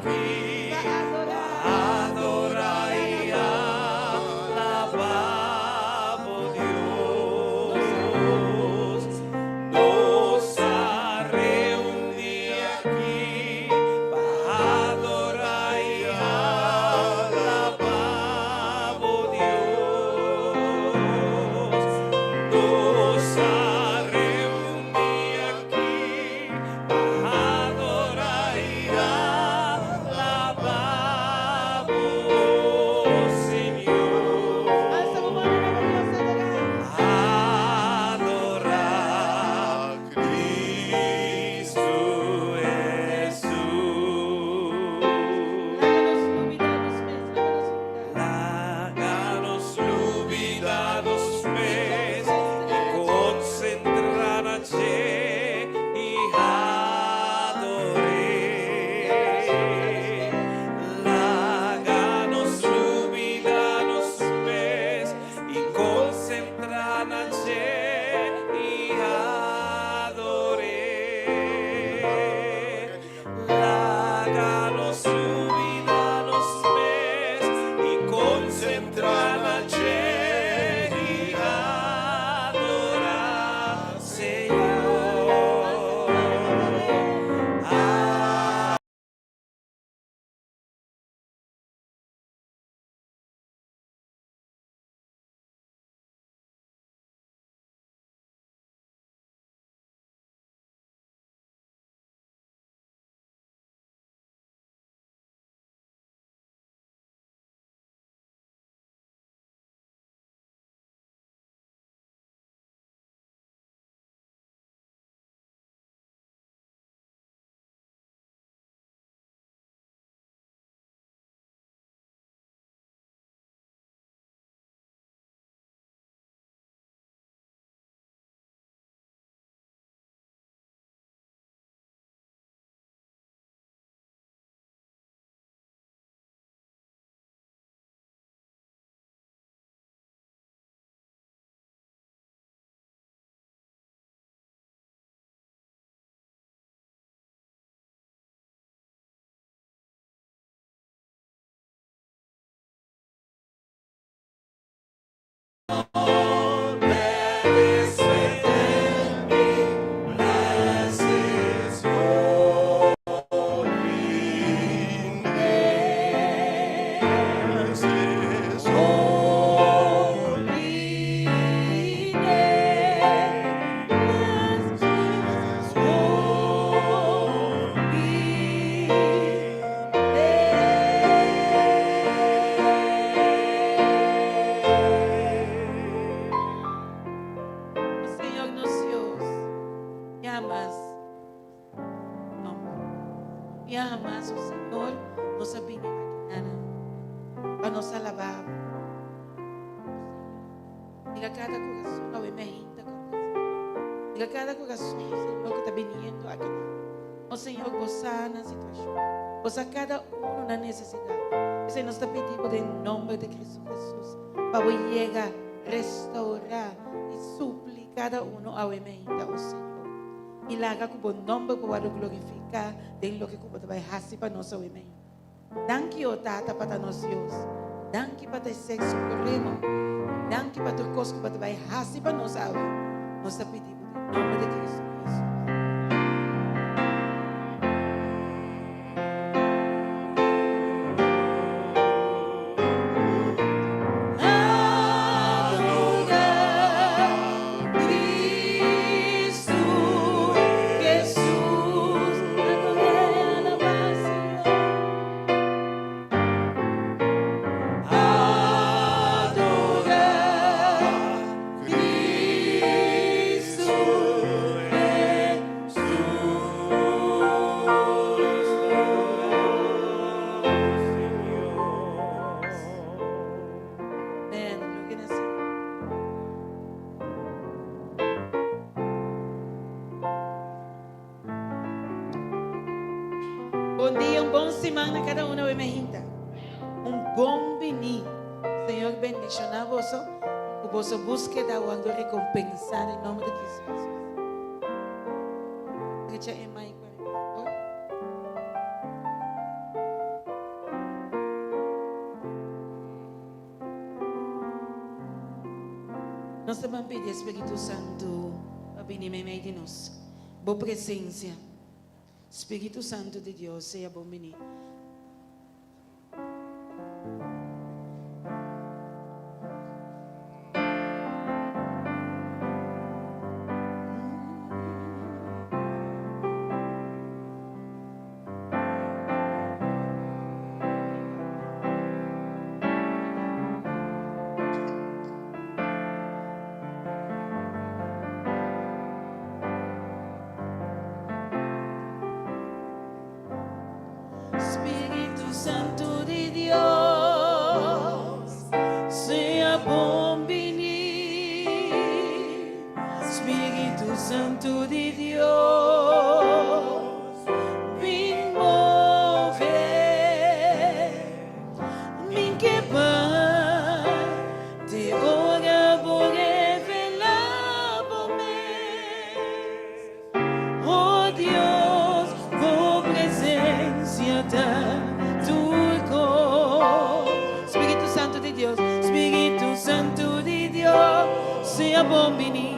aki pa adorá i alabá bo Dios. Nos a reuní aki pa adorá i alabá bo Dios. Nos a reuní aki pa adorá i alabá bo Señor. Alsa bo man na Dios adorá. Adorá Cristo Jesús. Laga nos lubidá nos mes, laga nos lubidá. Laga nos lubidá nos mes i konsentrá na dje i ador'é. Laga nos lubidá nos mes i konsentrá na dje i ador'é. Laga nos lubidá nos mes i konsentrá na dje i adorá Señor. Señor nos Dios, yamas nomber. Yamas, oh Señor, nos a bini akinan pa nos alabá. Mira kada kurason awe meinta Mira kada kurason, Señor, ku ta biniendo akinan. Oh Señor, Bo sa nan situashon. Bo sa kada uno nan nesesidat. P'esei nos ta pidi Bo den nomber di Cristo Jesus pa Bo yega restaurá i supli kada uno awe meinta, oh Señor. I laga ku Bo nomber por wòrdu glorifiká den loke ku Bo ta bai hasi pa nos awe meinta. Danki, oh Tata, pa ta nos Dios. Danki pa ta e Ser Supremo. Danki pa tur kos ku Bo ta bai hasi pa nos awe. Nos ta pidi Bo den nomber di Cristo Jesus. Adorá Cristo Jesus. Adorá i alabá, Señor. Adorá Cristo Jesus. Señor. Amén. Gloria na Señor. Bon dia, un bon siman na kada un mainta. Un bon biní. Señor bendishoná boso. Ku boso búskeda wòrdu rekompensá den nòmber di Kristu Jesus. Drecha e mic pa mi, por fabor. Nos ta ban pidi e Spiritu Santu pa bini meimei di nos. Bo presencia, Spiritu Santu di Dios, sea bon bini. Spiritu Santu di Dios, sea bon bini. Spiritu Santu di Dios, bin move. Min ke bai te ora bo revelá bo mes. Oh Dios, bo presencia ta tur cos. Spiritu Santu di Dios, Spiritu Santu di Dios, sea bon bini,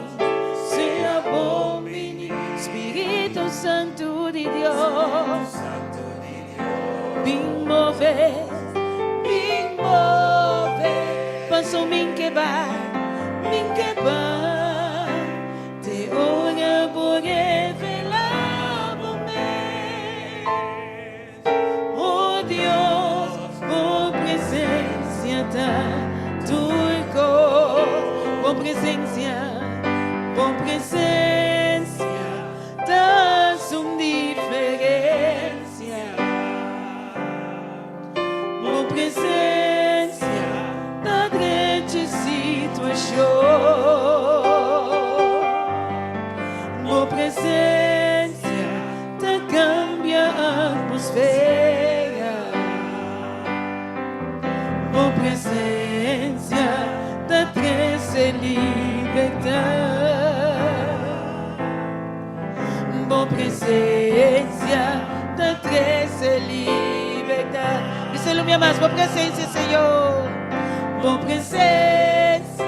sea bon bini. Spiritu Santu di Dios, bin move, bin move. Paso min ke bai, min ke bai. Te ora bo revelá bo mes. Oh Dios, bo presencia ta tur cos. Bo presencia, bo presencia ta un diferencia. Bo presencia ta drecha situacion. Bo presencia ta cambia atmosfera. Bo presencia ta trece libertad. Bo presencia ta trece libertad. Díselo mi más, bo presencia, Señor. Bo presencia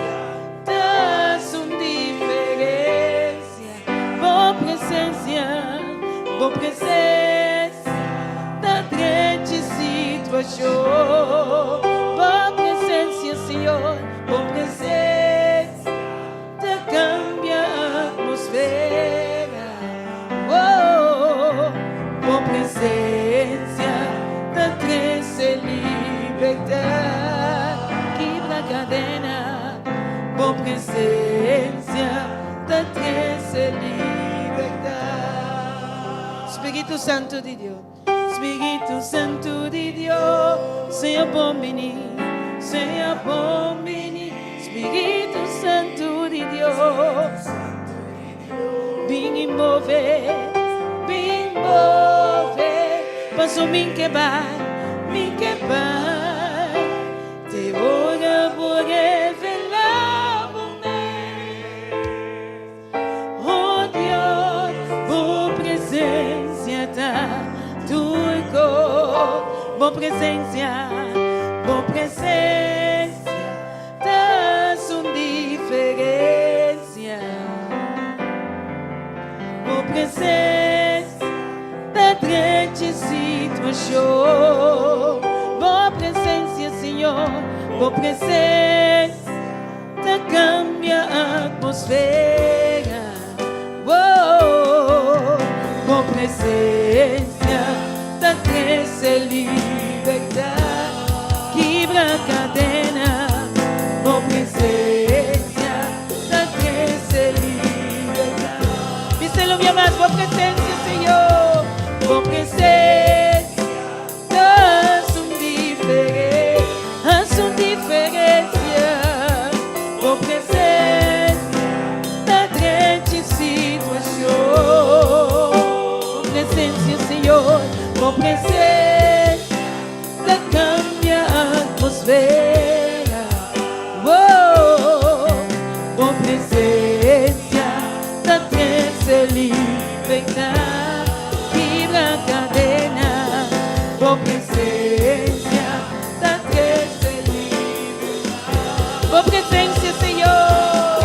ta un diferencia. Bo presencia, bo presencia ta drecha situacion. Bo presencia, Señor, bo presencia ta cambia atmosfera. Oh, bo presencia ta trece libertad. Kibra cadena. Bo presencia ta trece libertad. Spiritu Santu di Dios, Spiritu Santu di Dios, sea bon bini, sea bon bini. Spiritu Santu di Dios, bin y move, bin move. Paso min ke bai, min ke bai. Te ora bo revelá bo mes. Oh Dios, bo presencia ta tur cos. Bo presencia, bo presencia ta un diferencia. Bo presencia ta drecha situacion. Bo presencia, Señor, bo presencia ta cambia atmosfera. Oh, bo presencia ta trece libertad. Kibra cadena. Bo presencia ta trece libertad. Díselo bien más, bo presencia, Señor. Bo presencia ta un diferencia, un diferencia. Bo presencia ta drecha situacion. Bo presencia, Señor, bo presencia ta cambia atmosfera. Oh, bo presencia ta trece libertad. Kibra cadena. Bo presencia ta trece libertad. Bo presencia, Señor.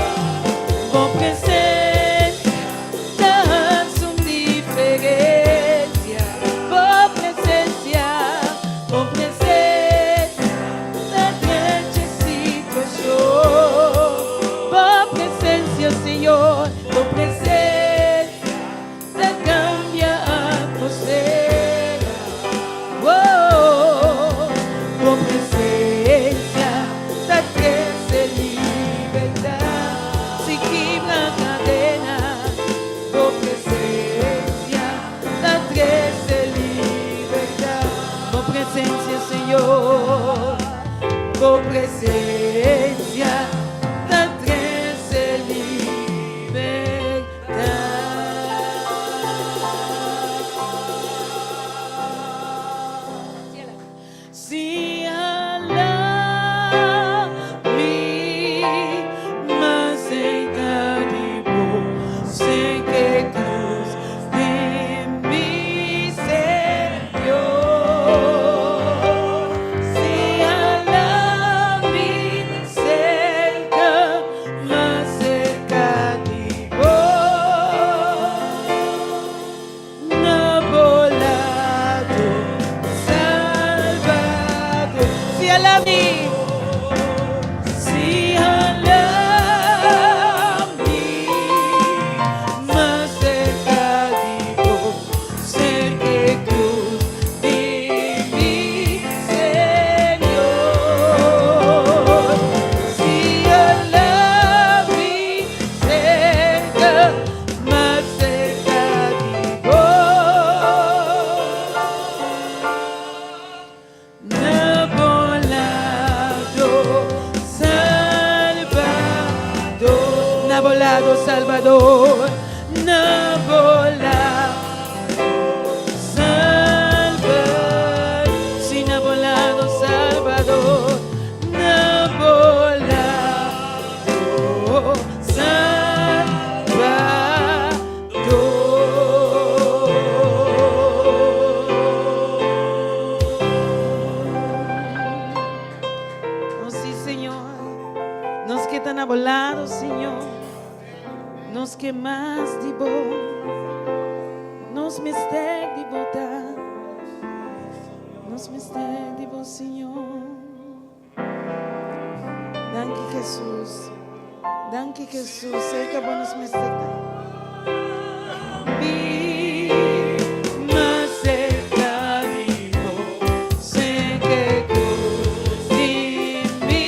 presencia, Señor. Bo presencia ta trece libertad. Si hala mi mas cerca di bo, cerca e cruz di mi Señor. Si hala mi cerca, mas cerca di bo. Na bo lado, Salvador. Si hala mi, si hala mi, mas cerca di bo, cerca e cruz di mi Señor. Si hala mi cerca, mas cerca di bo. Na bo lado, Salvador. Na bo lado, Salvador. Na bo lado, Salvador. Si na bo lado, Salvador. Na bo lado, Salvador. Oh, si, Señor. Nos ke ta na bo lado, Señor. Nos ke mas di bo. Nos mester di bo ta. Nos mester di bo, Señor. Danki, Jesus. Danki, Jesus. Serka bo nos mester ta. Mi mas serka di bo, cerca e cruz di mi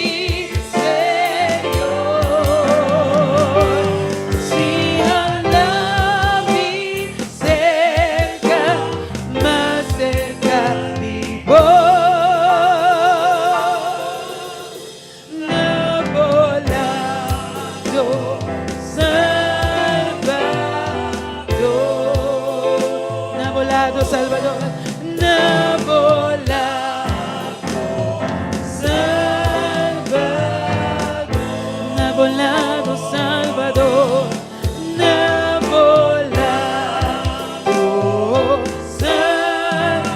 Señor. Si hala mi cerca, mas cerca di bo. Na bo lado, Salvador. Na bo lado, Salvador. Na bo lado, Salvador. Na bo lado, Salvador. Na bo lado, Salvador.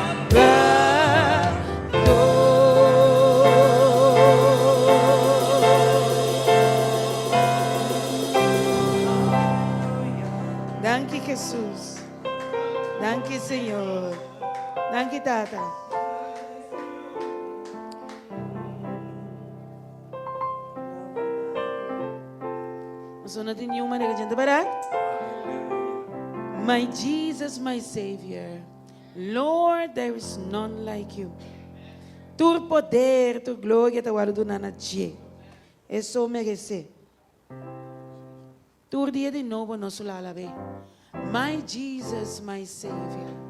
Danki, Jesus. Danki, Señor. Danki, Tata. Nos no tin ningun manera di para. My Jesus, my Savior. Lord, there is none like you. Tur poder, tur gloria ta wordo duna na dje. E so merece. Tur dia di nobo nos lo alab'e. My Jesus, my Savior.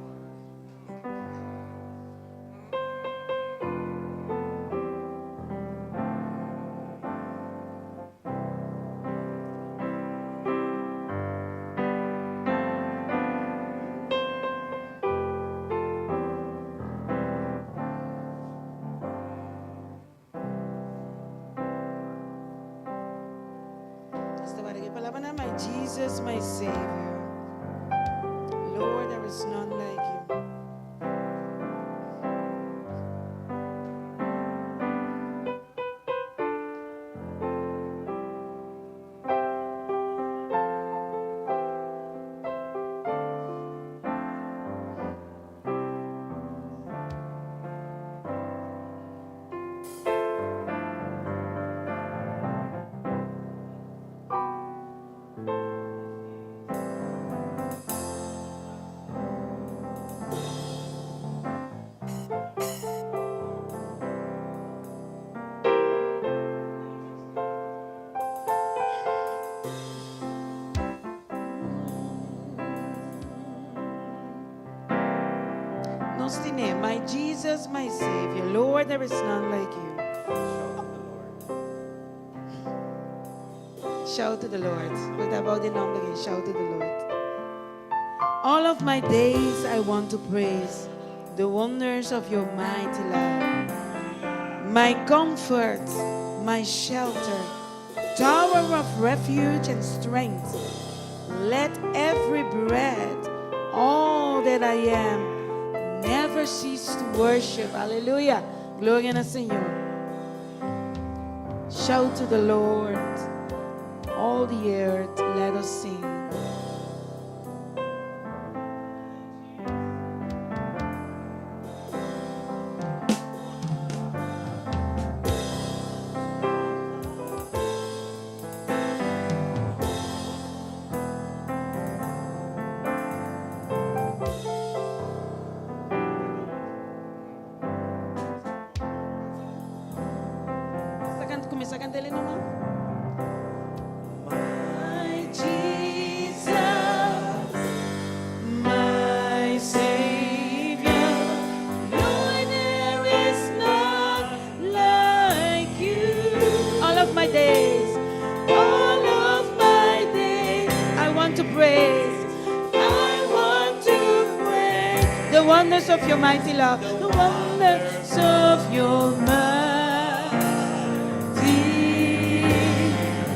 Esta hora que palabra na my Jesus, my Savior. Lord, there is none like you. Nos tin e, My Jesus, my Savior, Lord, there is none like you. Shout to the Lord. Shout to the Lord. What about the number again? Shout to the Lord. All of my days I want to praise the wonders of your mighty love. My comfort, my shelter, tower of refuge and strength. Let every breath, all that I am, never cease to worship. Hallelujah. Gloria na Señor. Shout to the Lord, all the earth, let us sing. Kuminsá kanta e numa. My Jesus, my Savior, Lord, there is none like you. All of my days, all of my days, I want to praise. I want to praise the wonders of your mighty love, the wonders of your mighty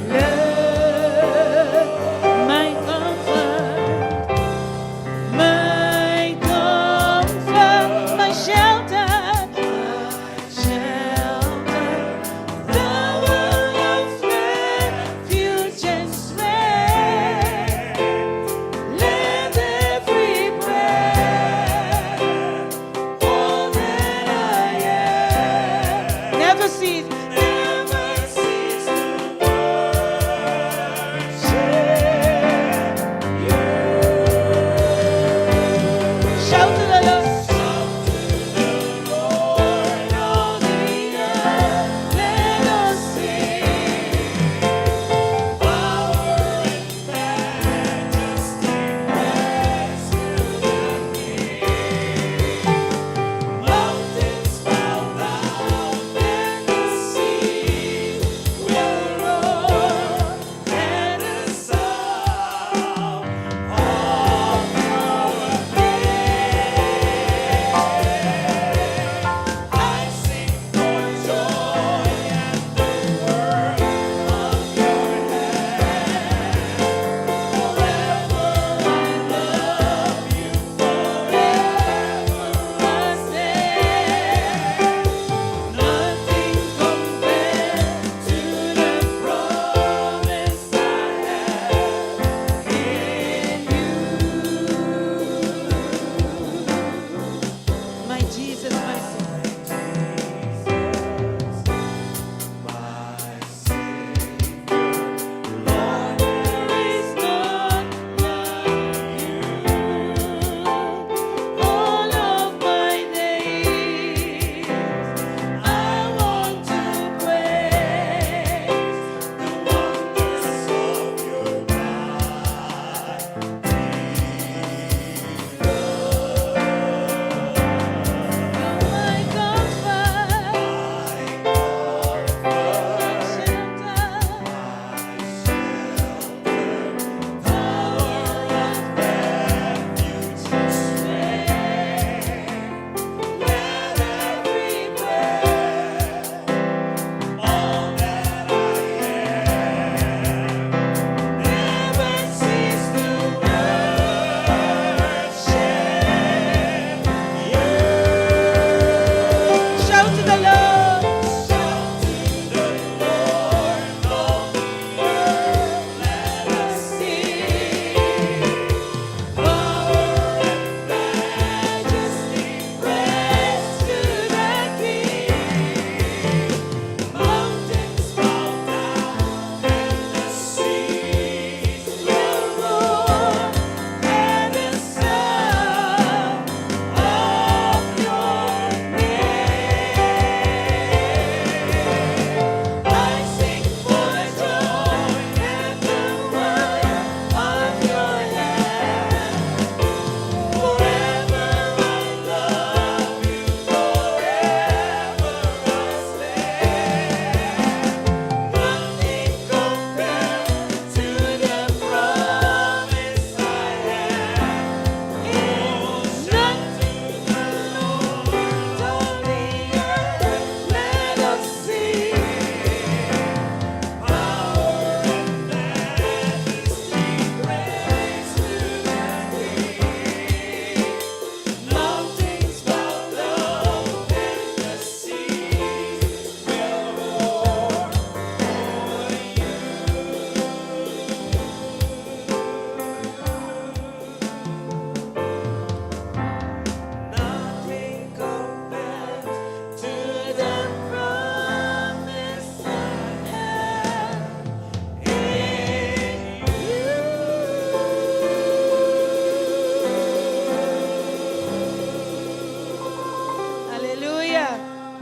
love, my comfort, my comfort, my shelter, tower of refuge and strength. Let every breath, all that I am,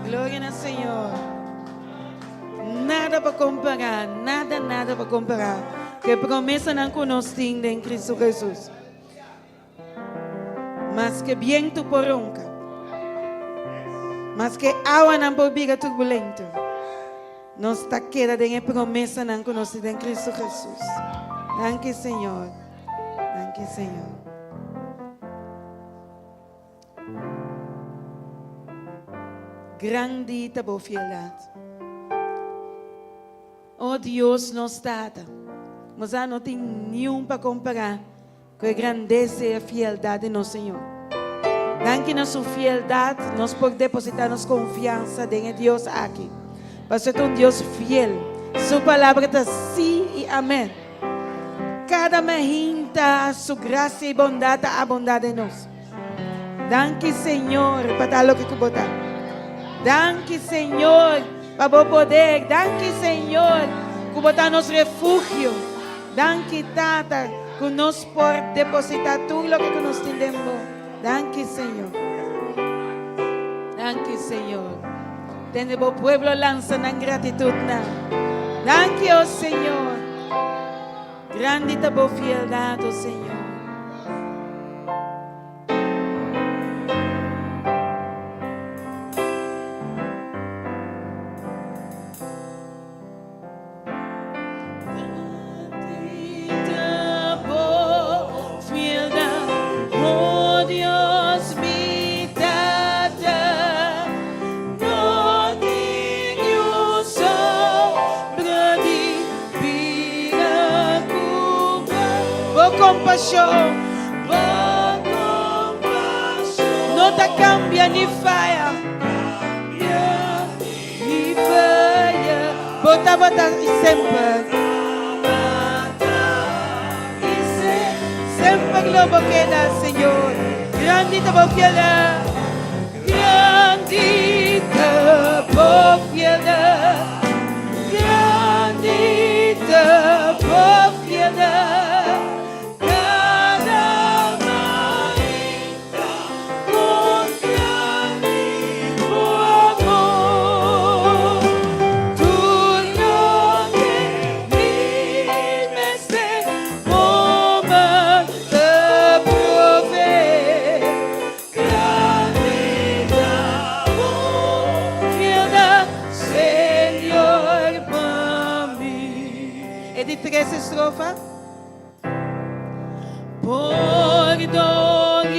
Gloria na Señor. Nada pa kompará, nada, nada pa kompará ku e promesanan ku nos tin den Kristu Hesus. Maske bientu por ronka, maske awanan por bira turbulento, nos ta keda den e promesanan ku nos tin den Kristu Hesus. Danki Señor. Danki Señor. Grandi ta bo fieldat. O Dios nos Tata, nos a no tin niun pa kompará ku e grandesa i e fieldat di nos Señor. Danki na su fieldat nos por depositá nos konfiansa den e Dios aki, pasobra e ta un Dios fiel. Su palabra ta sí i amèn. Kada mahinta su grasia i bondat ta abundá den nos. Danki Señor pa ta loke ku bo ta. Danki Señor pa bo poder. Danki Señor ku bo ta nos refugio. Danki Tata ku nos por deposita tur loke ku nos tin den bo. Danki Señor. Danki Señor. Tende bo pueblo lansa nan gratitudnan. Danki o Señor. Grandi ta bo fieldad, o Señor. Grandi ta bo fieldad, o Dios mi Tata. No tin niun sombra di Bira ku bo kompashon, bo kompashon no ta kambia ni faya, ni faya. Bo tabata i semper, i semper lo bo keda, Señor. Grandi ta bo fieldat, grandi ta bo fieldat. Grandi ta bo fieldat, kada mainta kon grandi bo amor. Tur loke mi mester, bo man ta provee. Grandi ta bo fieldat, Señor, pa mi. E di tres estrofa. Pordon i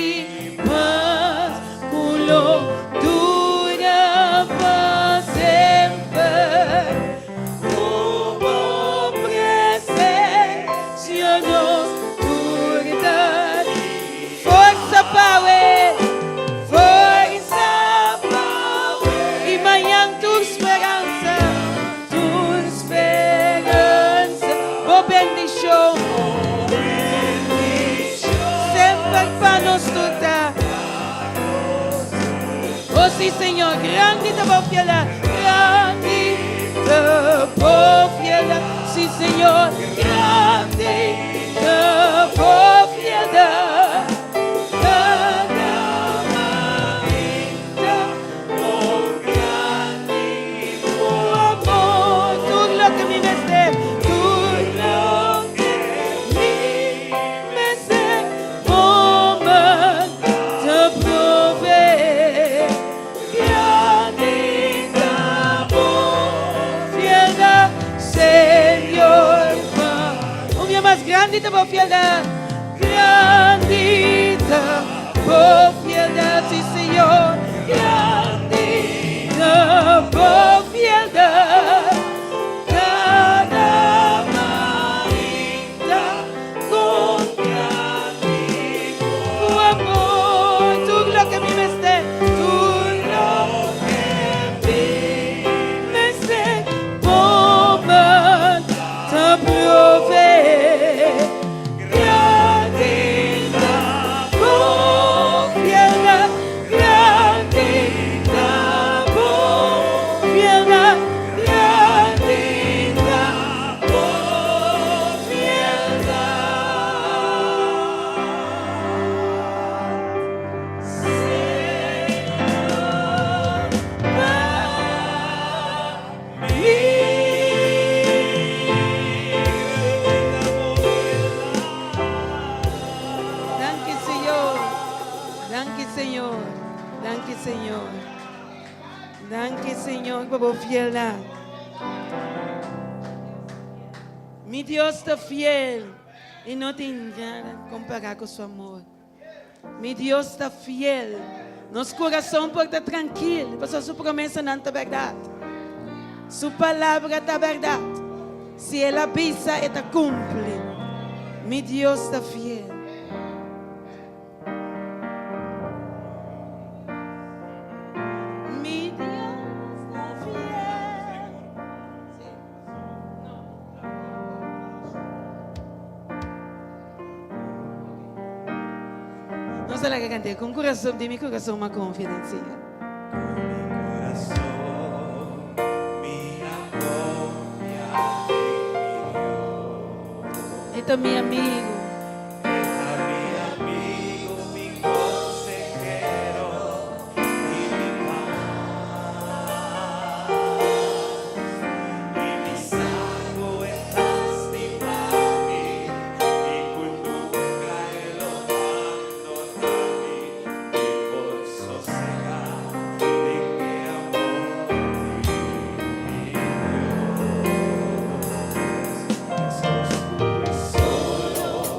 pas ku lo dura pa semper. Ku bo presencia nos tur ta Forsa pawe, forsa pawe. I mañan tur speransa, tur speransa. Bo bendishon, semper pa nos tur ta. Oh si Señor, grandi ta bo fieldat, grandi ta bo fieldat. Si Señor, grandi ta bo fieldat. Cada mainta con grandi bo amor. Tur loke mi mester, tur loke mi mester. Bo man ta provee. Grandi ta bo fieldat, Señor. Un bia mas, grandi ta bo fieldat. Grandi ta bo fieldat, si Señor. Grandi ta bo fieldat. Cada mainta Con tu amor, tur loke mi mester, tur loke mi mester, bo man ta provee. Grandi ta bo fieldat, grandi. Danki Señor pa bo fieldat. Mi Dios ta fiel i no tin nada kompará ku su amor. Mi Dios ta fiel. Nos kurason por ta trankil pasobra su promesanan ta bèrdat. Su palabra ta bèrdat. Si el a bisa, e ta kumpli. Mi Dios ta fiel. Mi Dios ta fiel. Nos a laga cant'é con curason, di mi curason m'a confia den Señor. Con mi curason mi a confia den mi Dios. E ta mi amigo. E ta mi amigo, mi consehero y mi paz. I mi sa cu e ta stima mi i cu nunca e lo bandoná mi. Mi por sosegá den e amor di mi Dios. Meskos ku e solo.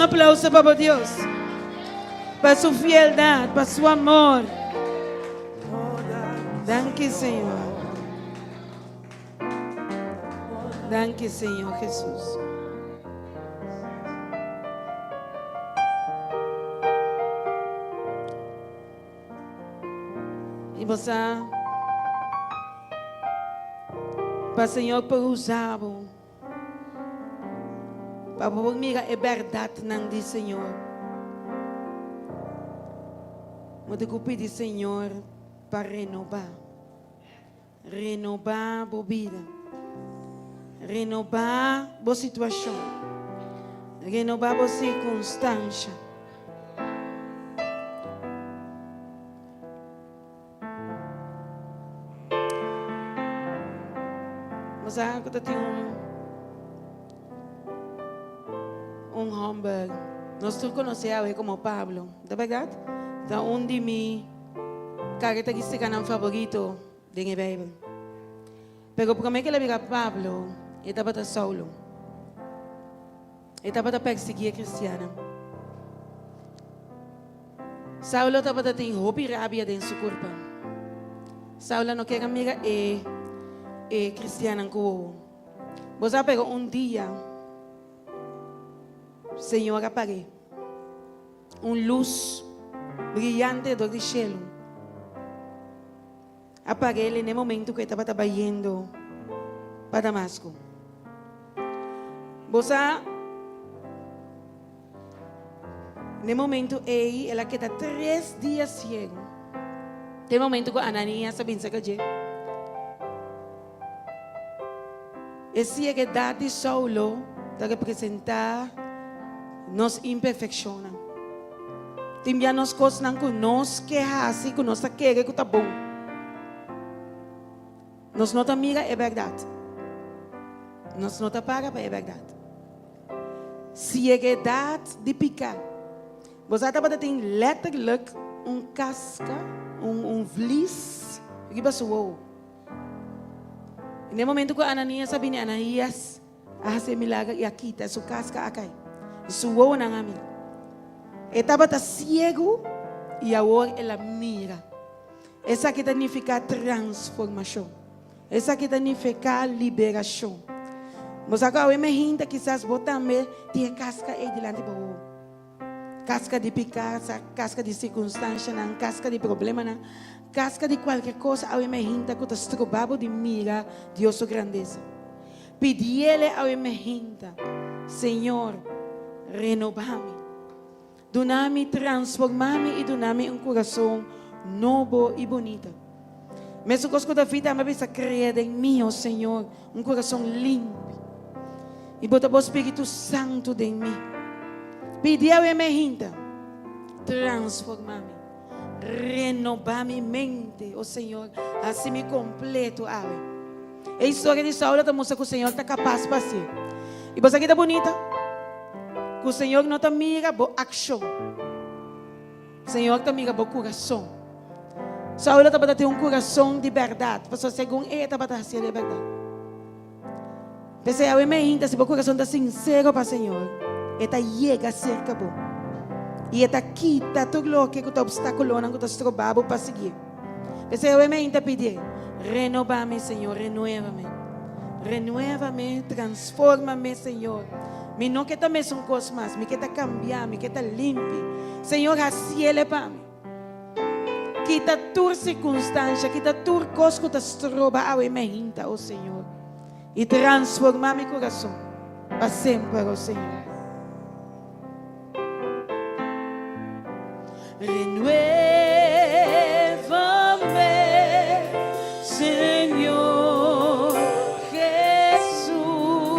Un aplauso pa bo Dios. Pa su fieldad, pa su amor. Danki Señor. Danki Señor Jesus. I bo sa, pa Señor por usa bo, pa bo por mira e bèrdatnan di Señor. Bo tin ku pidi Señor pa renobá, renobá bo bida, renobá bo situashon, renobá bo sirkunstansha. Bo sa ku ta tin un un hòmber, nos tur konosé awe komo Pablo, ta bèrdat? Ta un di mi karakterístikanan faborito den e Beibel. Pero promé ku el a bira Pablo, e tabata Saulo. E tabata persiguí e kristiannan. Saulo tabata tin hopi rabia den su kurpa. Saulo no kier a mira e e kristiannan ku wowo. Bo sa pero un dia Señor a par'é. Un lus briyante dor di shelu a par'é n'e momento ku e tabata bayendo pa Damasco. Bo sa. N'e momentu ei el a keda tres dia siegu, te momentu ku Ananias a bin saka dje. E sieguedat di Saulo ta representá nos imperfekshonnan. Tin bia nos kosnan ku nos ke hasi, ku nos ta kere ku ta bon. Nos no ta mira e bèrdat. Nos no ta para pa e bèrdat. Sieguedat di piká. Bo sa tabata tin letterlijk un kaska, un un vlies riba su wowo. I na e momento ku Ananias a bini, Ananias a hasi e milager i a kita su kaska a kai. I su wowonan a mira. E tabata siegu i awor el a mira. Esaki ta nifiká transformashon. Esaki ta nifiká liberashon. Bo sa ku awe mehinta kisas bo tambe tin e kaska ei dilanti bo wowo. Kaska di piká, kaska di sirkunstanshanan, kaska di problemanan, kaska di kualke kos awe mehinta ku ta stroba bo di mira Dios su grandesa. Pidiele awe mehinta, Señor, renobá mi. Duna mi, transformá mi i duna mi un kurason nobo i bunita. Mesun kos ku David tambe a bisa, Krea den mi, o Señor, un kurason limpi, i bota bo Spiritu Santu den mi. Pidi awe mi hinta, transformá mi, renobá mi mente, o Señor, hasi mi kompleto awe. E historia di Saulo ta mustra ku Señor ta kapas pa hasié. I bo sa ki ta bunita? Ku Señor no ta mira bo akshon. Señor ta mira bo kurason. Saulo tabata tin un kurason di bèrdat, pasobra segun e, e tabata hasié di bèrdat. P'esei awe meinta si bo kurason ta sinsero pa Señor, e ta yega serka bo i e ta kita tur loke ku ta opstakulonan ku ta stroba bo pa siguié. P'esei awe meinta pidié, Renobami, Señor, renuévame. Renuévame, transfórmame, Señor. Mi no ke ta mesun kos mas, mi ke ta kambiá, mi ke ta limpi. Señor, hasiele pa mi. Kita tur sirkunstansha, kita tur kos ku ta stroba awe meinta, o Señor, i transformá mi kurason pa semper, o Señor. Renuévame, Señor Jesús.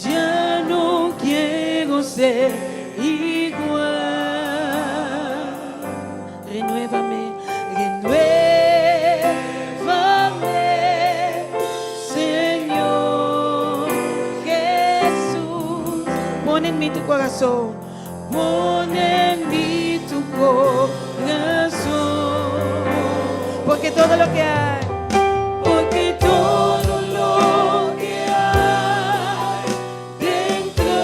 Ya no quiero ser igual. Renuévame, renuévame, Señor Jesús. Pon en mí tu corazón, pon en mí tu corazón, porque todo lo que hay, porque todo lo que hay dentro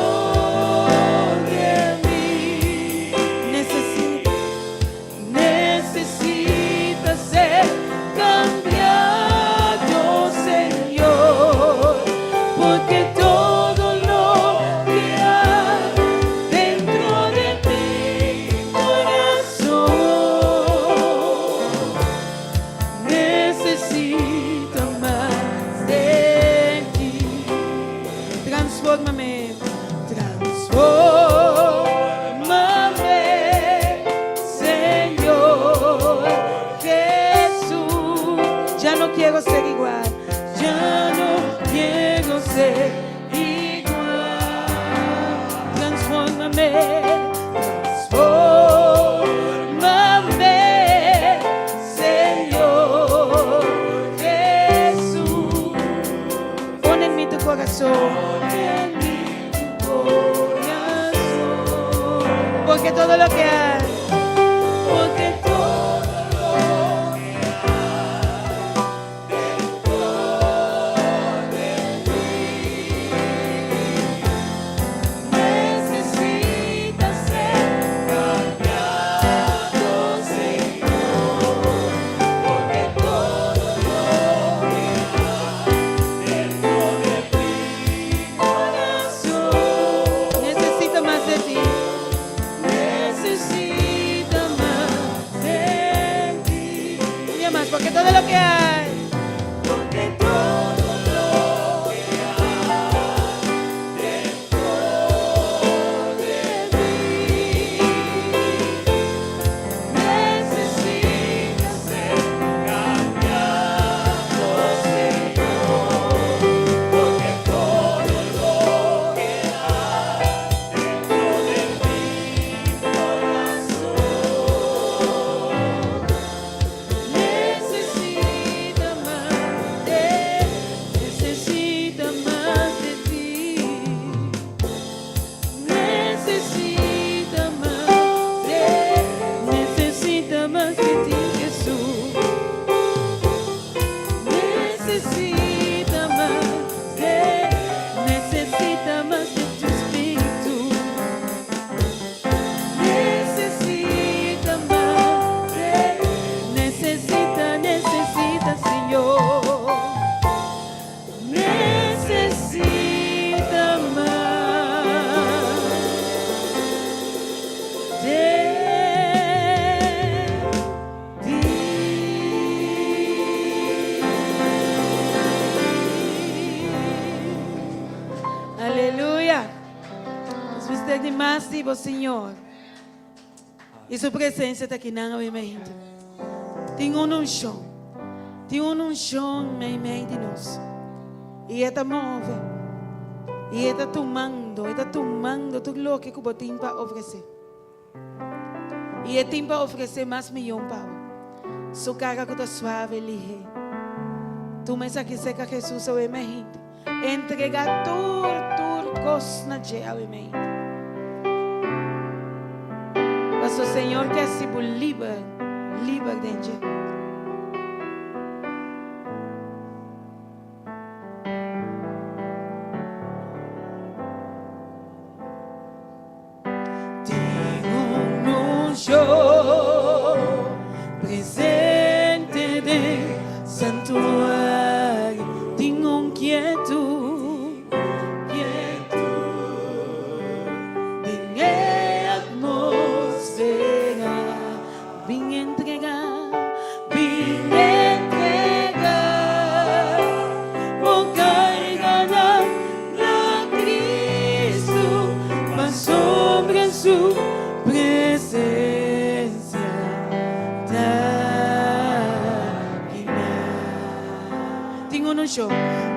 corazón. Porque todo lo que hay. Porque todo lo que hay dentro de mí necesita ser cambiado, Señor. Porque todo lo que hay dentro de mi corazón necesita más de ti. Necesita más de ti. Un día más, porque todo lo que hay. Porque todo lo que hay dentro de mí necesita ser cambiado, Señor. Porque todo lo que hay dentro de mi corazón necesita más de, necesita más de ti. Necesita más de, necesita más de ti, Jesús. Necesita más de, necesita más de tu espíritu. Necesita más de, necesita, necesita, Señor. Necesita más de ti. Aleluya. Nos mester di mas di bo, Señor. I su presensia ta akinan obviamente. Tin un unshon. Tin un unshon meimei di nos. I e ta move. I e ta tumando, e ta tumando tur loke ku bo tin pa ofresé. I e tin pa ofresé mas mihó pa bo. Su karga ku ta suave, lihé. Tuma esaki serka Hesus obviamente. Entregá tur, tur kos na dje obviamente. Paso Señor ke hasi bo liber, liber den dje. Tin un unshon presente den santuario. Tin un kietut, kietut den e atmósfera. Bin entregá, bin entregá. Bo karganan na Kristu, pasobra su presensia ta akinan. Tin un unshon,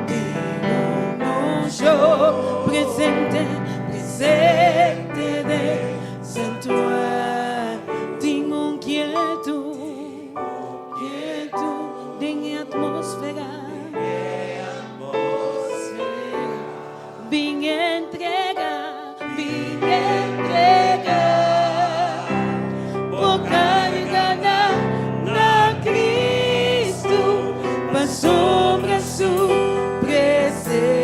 tin un unshon presente, presente den santuario. Tin un kietut, kietut den atmósfera. Bin entregá, bin entregá. Bo karganan na Kristu, pasobra su presensia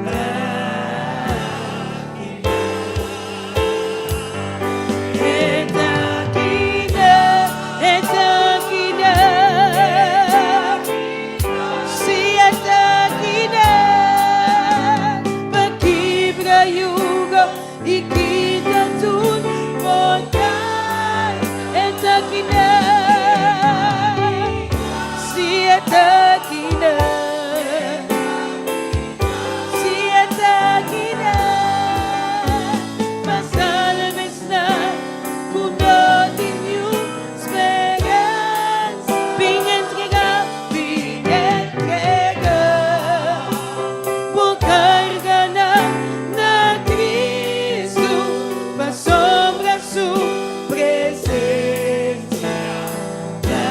ta akinan. E ta akinan, e ta akinan. Si e ta akinan, pa kibra yugo i kita tur montaña. E ta akinan, si e ta akinan. Si e ta akinan, pa salba esnan ku no tin speransa. Bin entregá, bin entregá. Bo karganan na Kristu, pasobra su presensia ta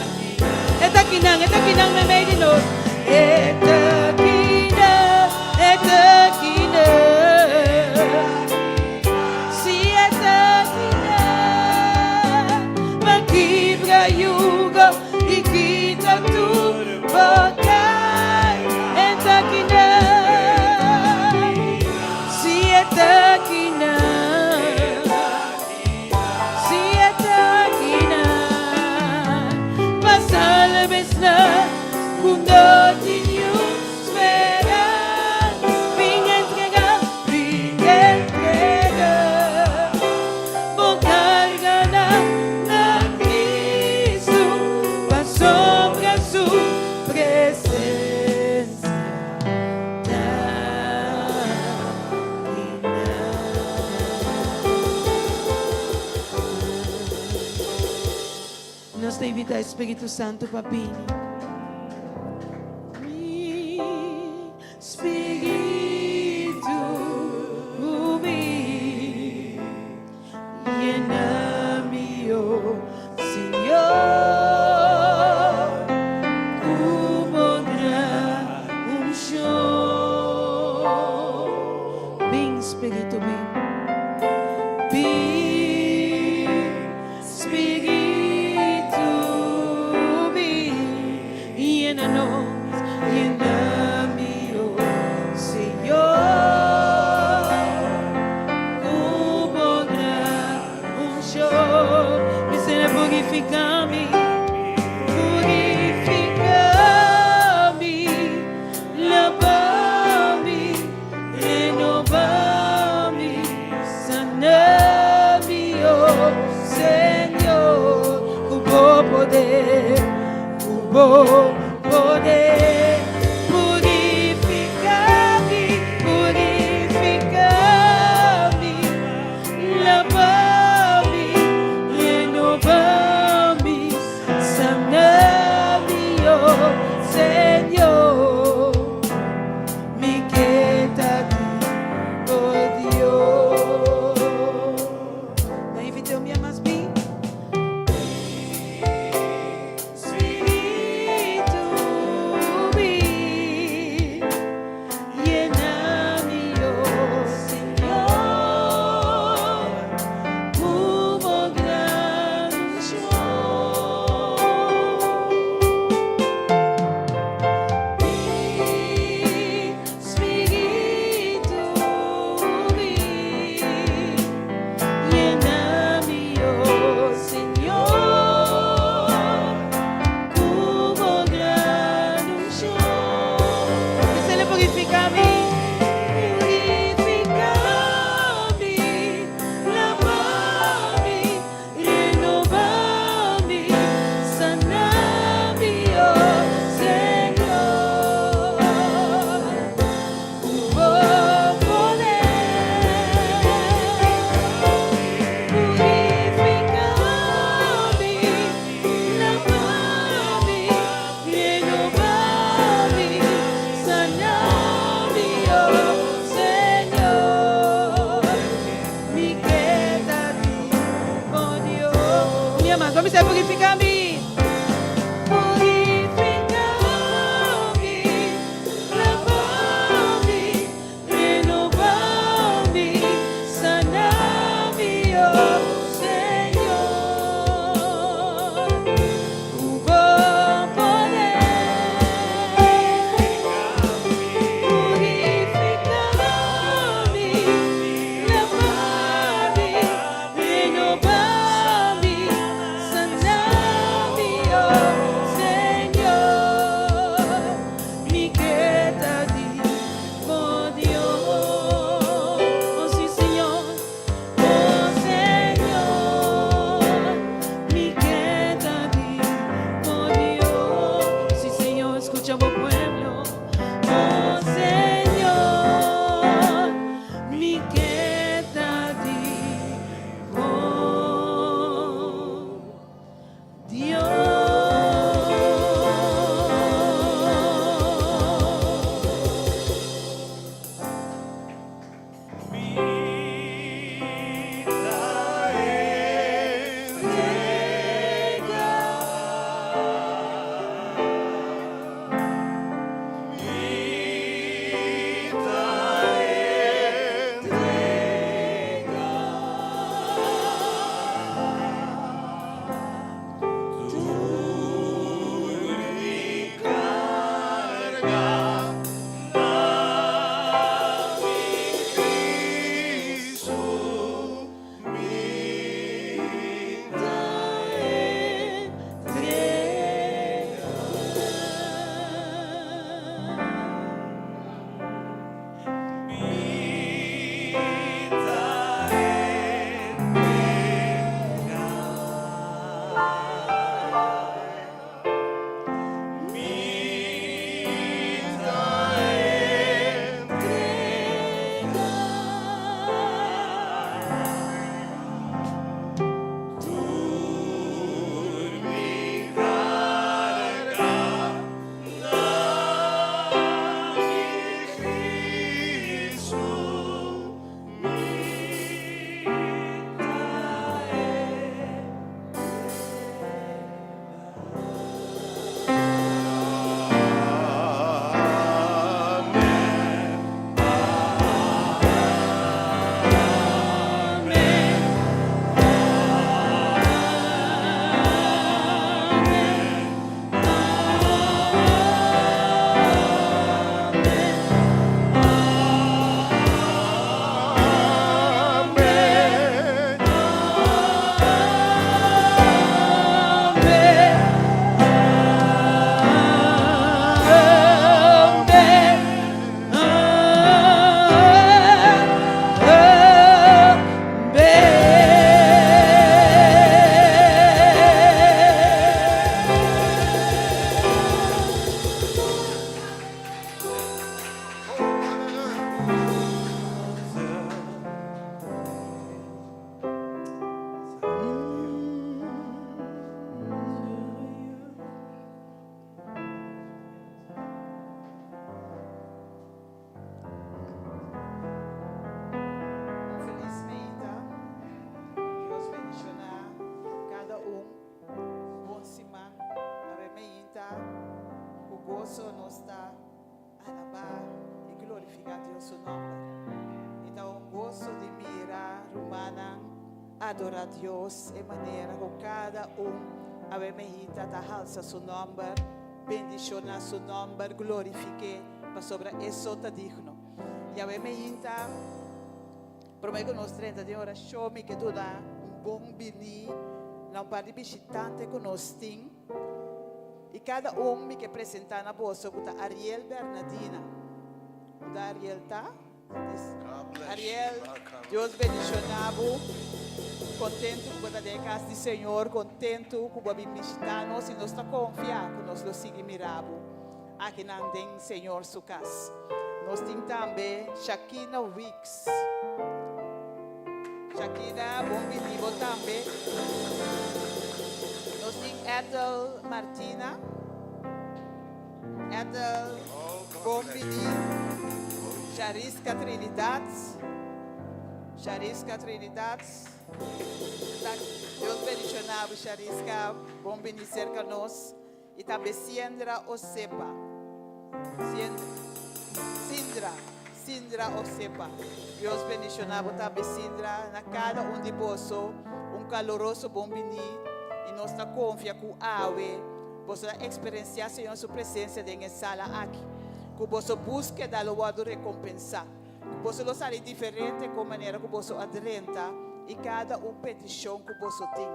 akinan. E ta akinan, e ta akinan meimei di nos. Esnan ku no tin niun speransa, bin entregá, bin entregá bo karganan na Kristu, pasobra su presensia ta akinan. Nos ta invitá e Spiritu Santu pa bini. Mi Spiritu bin, yena mi, oh Señor, ku bo gran unshon. Bin, Spiritu, bin. Bin, Spiritu, bin, yena nos, yena mi, oh Señor, ku bo gran unshon. Bis'é purifiká mi, purifiká mi, laba mi, renobá mi, sana mi, oh Señor, ku bo poder, ku bo poder. Purifiká mi, purifiká mi, laba mi, renobá mi, sana mi, oh Señor. Mi ke ta di, oh Dios. Ma invit'é un bia mas bin. Spiritu. Ku goso nos ta alabá i glorifiká Dios su nòmber. I ta un goso di mira rumannan adorá Dios e manera ku kada un awe mainta ta halsa su nòmber, bendishoná su nòmber, glorifik'é pasobra e so ta digno. I awe mainta, promé ku nos drenta den orashon, mi ke duna un bon biní na un par di bishitante ku nos tin. I kada un mi ke presentá na boso ku ta Ariel Bernadina. Unda Ariel ta? Ariel, Dios bendishoná bo. Kontentu ku bo ta den e kas di Señor, kontentu ku bo a bin bishitá nos i nos ta konfia ku nos lo sigui mira bo akinan den Señor su kas. Nos tin tambe Shakina Weeks. Shakina, bon bini bo tambe. Nos tin Ethel Martina. Ethel, bon bini. Shariska Trinidad. Shariska Trinidad. Dios bendishoná bo, Shariska. Bon bini serka nos. I tambe Siendra Osepa. Sindra, Sindra Osepa. Dios bendishoná bo tambe, Sindra. Na kada un di boso un kaloroso bon biní i nos ta konfia ku awe boso ta eksperensiá Señor su presensia den e sala aki. Ku boso búskeda lo wòrdu rekompensá. Ku boso lo sali diferente ku manera ku boso a drenta i kada un petishon ku boso tin.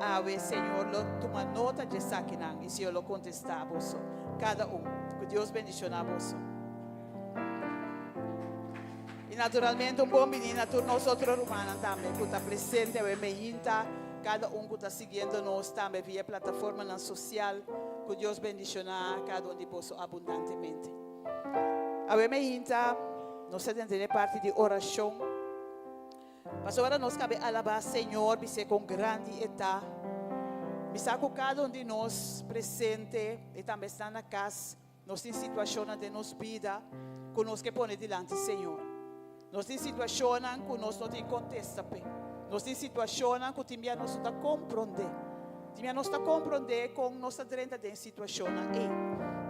Awe Señor lo tuma nota dje esakinan i Señor lo kontestá boso, kada un. Ku Dios bendishoná boso. I naturalmente un bon biní na tur nos otro rumannan tambe ku ta presente awe meinta, kada un ku ta siguiendo nos tambe via e plataformanan sosial. Ku Dios bendishoná kada un di boso abundantemente. Awe meinta nos ta den e parti di orashon. Pasobra nos kabe alabá Señor, bis'é kon grandi E ta. Mi sa ku kada un di nos presente i tambe esnan na kas, nos tin situashonnan den nos bida ku nos ke pone dilanti Señor. Nos tin situashonnan ku nos no tin kontesta p'e. Nos tin situashonnan ku tin bia nos no ta komprondé. Tin bia nos ta komprondé kon nos ta drenta den situashonnan ei.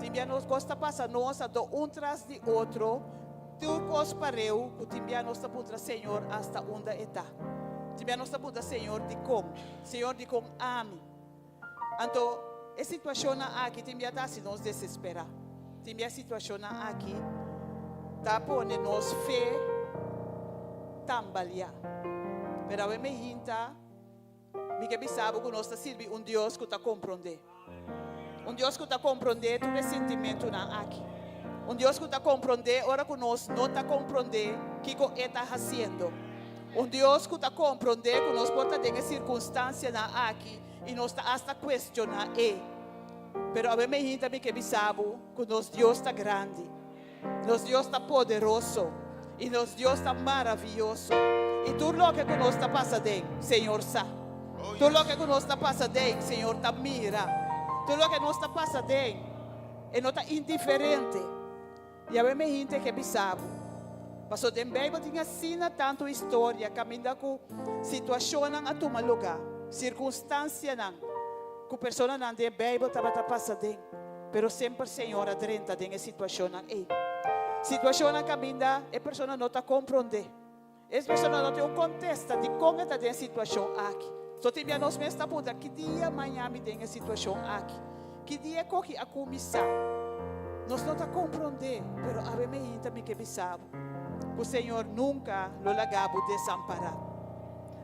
Tin bia nos kos ta pasa nos anto un tras di otro, tur kos pareu ku tin bia nos ta puntra Señor asta unda e ta. Tin bia nos ta puntra Señor dikon? Señor dikon ami? Anto e situashonnan aki tin bia ta hasi nos desesperá. Tin bia situashonnan aki ta pone nos fe tambaleá. Pero awe mi hinta, mi ke bisa bo ku nos ta sirbi un Dios ku ta komprondé. Un Dios ku ta komprondé tur e sintimentunan aki. Un Dios ku ta komprondé ora ku nos no ta komprondé kiko E ta hasiendo. Un Dios ku ta komprondé ku nos por ta den e sirkunstansianan aki i nos ta asta kuestioná E. Pero awe meinta mi ke bisa bo ku nos Dios ta grandi, nos Dios ta poderoso i nos Dios ta maravioso. I tur loke ku nos ta pasa den, Señor sa. Tur loke ku nos ta pasa den, Señor ta mira. Tur loke nos ta pasa den, E no ta indiferente. I awe meinta ke bisa bo, paso den Beibel tin asina tantu historia kaminda ku situashonnan a tuma lugá, sirkunstansianan ku personanan den Beibel tabata pasa den, pero semper Señor a drenta den e situashonnan ei. Situashonnan kaminda e persona no ta komprondé, e persona no tin un kontesta dikon e ta den e situashon aki. So tin bia nos mes ta puntra, ki dia maña mi den e situashon aki? Ki dia e koki a kuminsá? Nos no ta komprondé, pero awe meinta mi ke bisa bo ku Señor nunka lo laga bo desampará.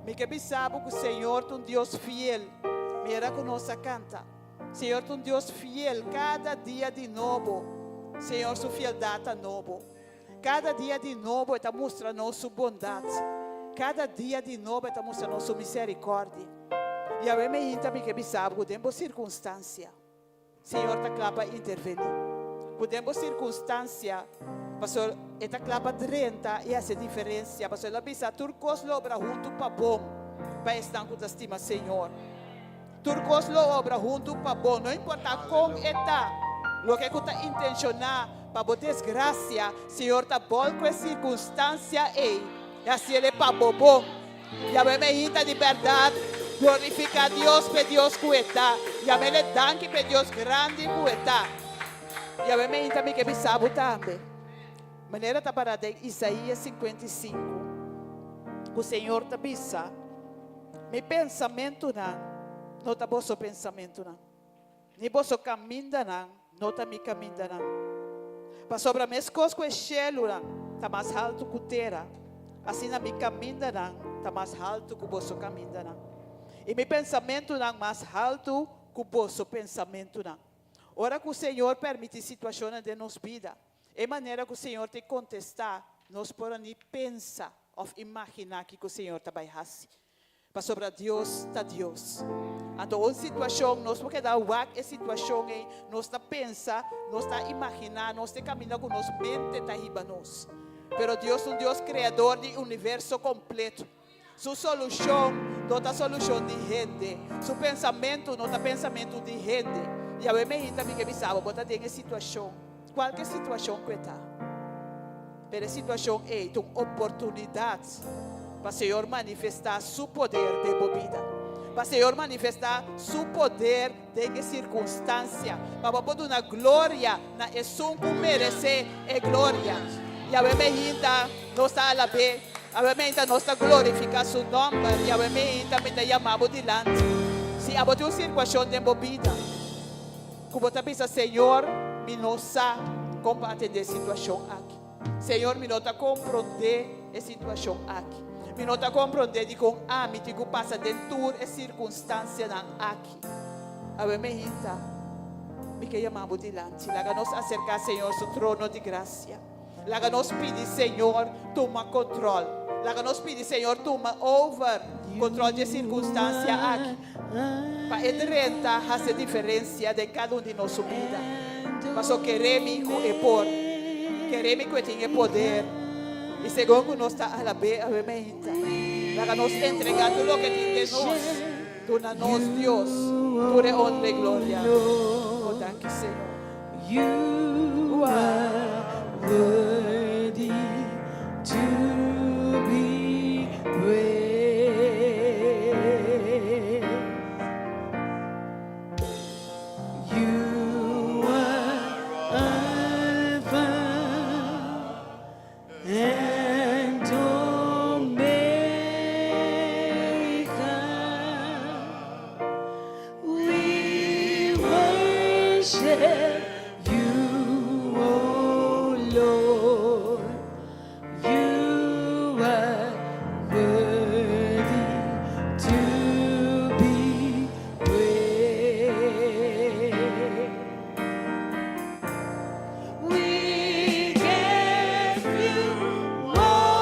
Mi ke bisa bo ku Señor ta un Dios fiel. Mira ku nos a kanta, Señor ta un Dios fiel, kada dia di nobo Señor su fieldat ta nobo. Kada dia di nobo e ta mustra nos su bondat. Kada dia di nobo e ta mustra nos su miserikòrdia. I awe meinta mi ke bisa bo ku den bo sirkunstansia, Señor ta kla pa intervení. Ku den bo sirkunstansia, pasobra e ta kla pa drenta i hasi e diferensia, pasobra el a bisa tur kos lo obra huntu pa bon pa esnan ku ta stima Señor. Tur kos lo obra huntu pa bo, no importá kon e ta. Loke ku ta intenshoná pa bo desgrasia, Señor ta bòl ku e sirkunstansia ei i hasiel e pa bo bon. Yam'é mehita di bèrdat, glorifiká Dios p'e Dios ku e ta. Yam'é le danki p'e Dios grandi ku e ta. I awe meinta mi ke bisa bo tambe, manera ta pará den Isaías 55, ku Señor ta bisa, Mi pensamentunan no ta boso pensamentunan, ni boso kamindanan no ta mi kamindanan. Pasobra meskos ku e shelunan ta mas haltu ku tera, asina mi kamindanan ta mas haltu ku boso kamindanan, i mi pensamentunan mas haltu ku boso pensamentunan. Ora ku Señor permití situashonnan den nos bida, e manera ku Señor ta kontestá, nos por a ni pensa òf imaginá kiko Señor ta bai hasi. Pasobra Dios ta Dios. Anto un situashon, nos por keda wak e situashon ei, nos ta pensa, nos ta imaginá, nos ta kaminda ku nos mente ta hiba nos. Pero Dios ta un Dios kreador di universo kompleto. Su solushon no ta solushon di hende. Su pensamentu no ta pensamentu di hende. I awe meinta mi ke bisa bo, bo ta den e situashon, kualke situashon ku e ta, pero e situashon ei ta un oportunidat pa Señor manifestá Su poder den bo bida, pa Señor manifestá Su poder den e sirkunstansia, pa bo por duna gloria na Esun ku meresé e gloria. I awe meinta nos ta alab'é. Awe meinta nos ta glorifiká Su nòmber i awe meinta mi ta yama bo dilanti. Si abo tin un sirkuashon den bo bida ku bo ta bisa, Señor, mi no sa kon pa atendé e situashon aki. Señor, mi no ta komprondé e situashon aki. Mi no ta komprondé dikon ami tin ku pasa den tur e sirkunstansianan aki. Awe meinta mi ke yama bo dilanti. Laga nos aserká Señor su trono di grasia. Laga nos pidi Señor tuma control. Laga nos pidi Señor tuma over control dje circunstancia aki. Pa e drenta haci diferencia den cada un di nos su bida. Paso kere mi cu e por. Kere mi cu e tin e poder. Y segun cu nos ta alab'e awe meinta, laga nos entrega tur loke tin den nos. Duna nos Dios tur e honra y gloria. Oh, danki Señor. You are worthy to be praised. You are Alpha and Omega. We worship you, O Lord. You are worthy to be praised. We give you all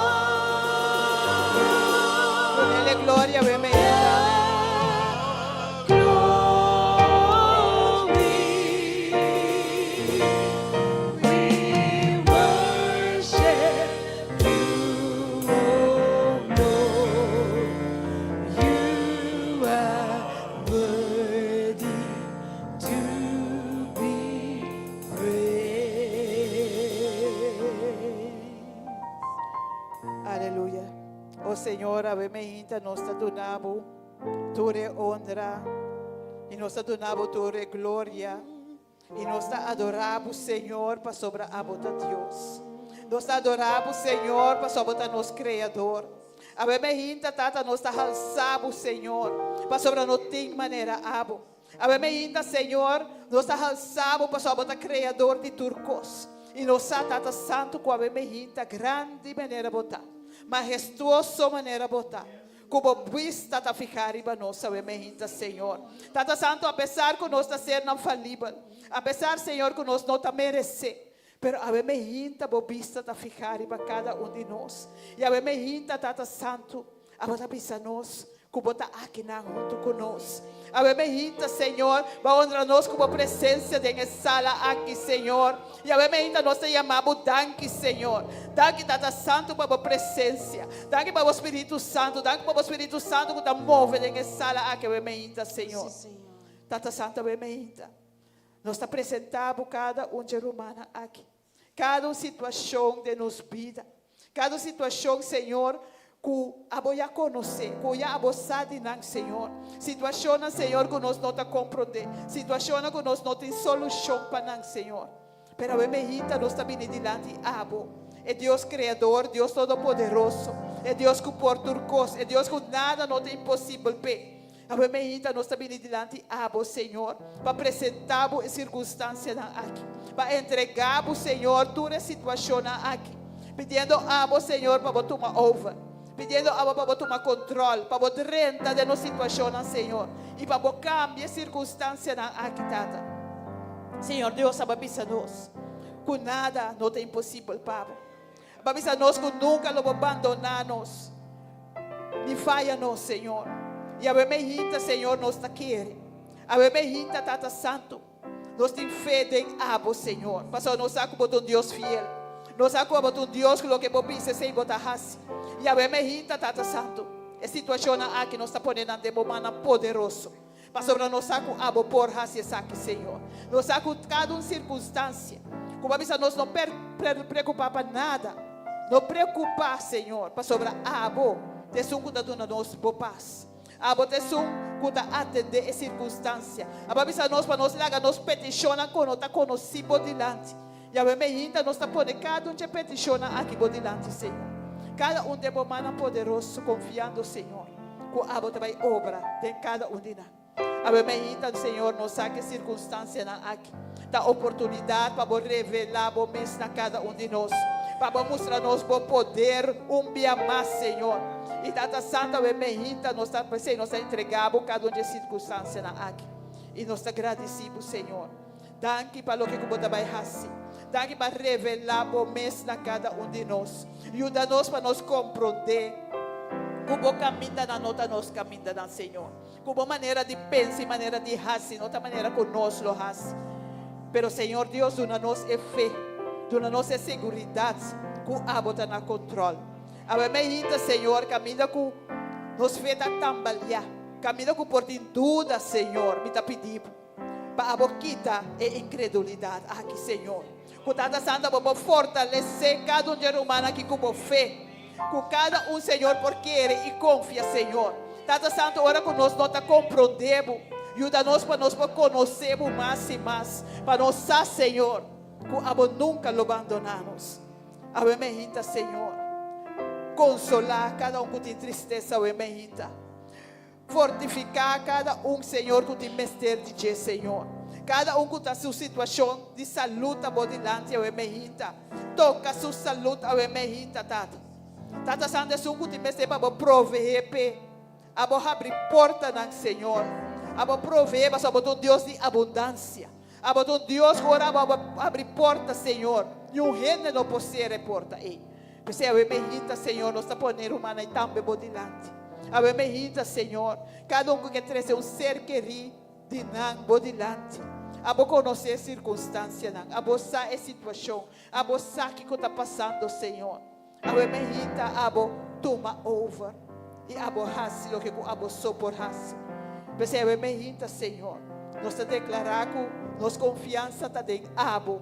Dunele gloria, awe meinta. glory. We worship you, O Lord. You are worthy to be praised. Aleluya. O Señor, awe meinta nos ta duna bo tur e honra i nos ta duna bo tur e gloria i nos ta adorá bo, Señor, pasobra abo ta Dios. Nos ta adorá bo, Señor, pasobra bo ta nos Kreador. Awe meinta, Tata, nos ta halsa bo, Señor, pasobra no tin manera abo. Awe meinta, Señor, nos ta halsa bo pasobra bo ta Kreador di tur kos. I nos sa, Tata Santu, ku awe meinta grandi manera bo ta, mahestuoso manera bo ta, ku bo bista ta fihá riba nos awe meinta, Señor. Tata Santu, apesar ku nos ta sernan falibel, apesar, Señor, ku nos no ta meresé, pero awe meinta bo bista ta fihá riba kada un di nos. I awe meinta, Tata Santu, abo ta bisa nos ku bo ta akinan huntu ku nos. Awe meinta, Señor, bo a honra nos ku bo presensia den e sala aki, Señor. I awe meinta nos ta yama bo danki, Señor. Danki, Tata Santu, pa bo presensia. Danki pa bo Spiritu Santu. Danki pa bo Spiritu Santu ku ta move den e sala aki awe meinta, Señor. Tata Santu, awe meinta nos ta presentá bo kada un dje rumannan aki. Kada un situashon den nos bida, kada un situashon, Señor, ku abo ya konosé, ku ya abo sa di nan, Señor. Situashonnan, Señor, ku nos no ta komprondé, situashonnan ku nos no tin solushon pa nan, Señor. Pero awe meinta nos ta bini dilanti abo, e Dios Kreador, Dios Todopoderoso, e Dios ku por tur kos, e Dios ku nada no ta imposibel p'e. Awe meinta nos ta bini dilanti abo, Señor, pa presentá bo e sirkunstansianan aki, pa entregá bo, Señor, tur e situashonnan aki, pidiendo abo, Señor, pa bo tuma over, pidiendo abo pa bo tuma kontròl, pa bo drenta den nos situashonnan, Señor, i pa bo kambia e sirkunstansianan aki, Tata. Señor Dios, abo a bisa nos ku nada no ta imposibel pa bo. Abo a bisa nos ku nunka lo bo bandoná nos ni faya nos, Señor. I awe meinta, Señor, nos ta kere. Awe meinta, Tata Santu, nos tin fe den abo, Señor, pasobra nos sa ku bo ta un Dios fiel. Nos sa ku abo ta un Dios ku loke bo bisa esei bo ta hasi. I awe meinta, Tata Santu, e situashonnan aki nos ta pone nan den bo mannan poderoso. Pasobra nos sa ku abo por hasi esaki, Señor. Nos sa ku kada un sirkunstansia ku bo a bisa nos no preokupá pa nada. No preokupá, Señor, pasobra abo ta esun ku ta duna nos bo pas. Abo ta esun ku ta atendé e sirkunstansia. Abo a bisa nos pa nos laga nos petishonnan ku no ta konosí bo dilanti. Yahweh meinta nos ta pone kada un dje petishonnan aki bo dilanti, Señor. Kada un den bo mannan poderoso, konfiando, Señor, ku abo ta bai obra den kada un di nan. Awe meinta, Señor, nos sa ku e sirkunstansianan aki ta oportunidat pa bo revelá bo mes na kada un di nos, pa bo mustra nos bo poder un bia mas, Señor. I Tata Santu, awe meinta nos ta, p'esei nos ta entregá bo kada un dje sirkunstansianan aki. I nos ta gradisí bo, Señor. Danki pa loke ku bo ta bai hasi. Danki pa revelá bo mes na kada un di nos. Yuda nos pa nos komprondé ku bo kamindanan no ta nos kamindanan, Señor. Ku bo manera di pensa i manera di hasi no ta manera ku nos lo hasi. Pero, Señor Dios, duna nos e fe, duna nos e seguridat ku abo ta na kontròl. Awe meinta, Señor, kaminda ku nos fe ta tambaliá, kaminda ku por tin duda, Señor, mi ta pidi bo. Pa abo kita e inkredulidat aki, Señor. Ku Tata Santu abo por fortalesé kada un dje ruman aki ku bo fe. Ku kada un, Señor, por kere i konfia, Señor. Tata Santu, ora ku nos no ta komprondé bo, yuda nos pa nos por konosé bo mas i mas, pa nos sa, Señor, ku abo nunka lo bandoná nos. Awe mehita, Señor. Konsolá kada un ku tin tristesa awe mehita. Fortifiká kada un, Señor, ku tin mester di dje, Señor. Kada un ku ta su situashon di salud ta bo dilanti awe meinta. Toka su salud awe meinta, Tata. Tata Santu, esun ku tin mester pa bo proveé p'e. Abo habri portanan, Señor. Abo proveé pasobra bo ta un Dios di abundansia. Abo ta un Dios ku ora abo habri porta, Señor, niun hende no por sera e porta ei. P'esei awe meinta, Señor, nos ta pone rumannan ei tambe bo dilanti. Awe meinta, Señor, kada un ku ke trese un ser kerí di nan bo dilanti. Abo konosé e sirkunstansianan. Abo sa e situashon. Abo sa kiko ta pasando, Señor. Awe meinta abo tuma over i abo hasi loke ku abo so por hasi. P'esei awe meinta, Señor, nos ta deklará ku nos konfiansa ta den abo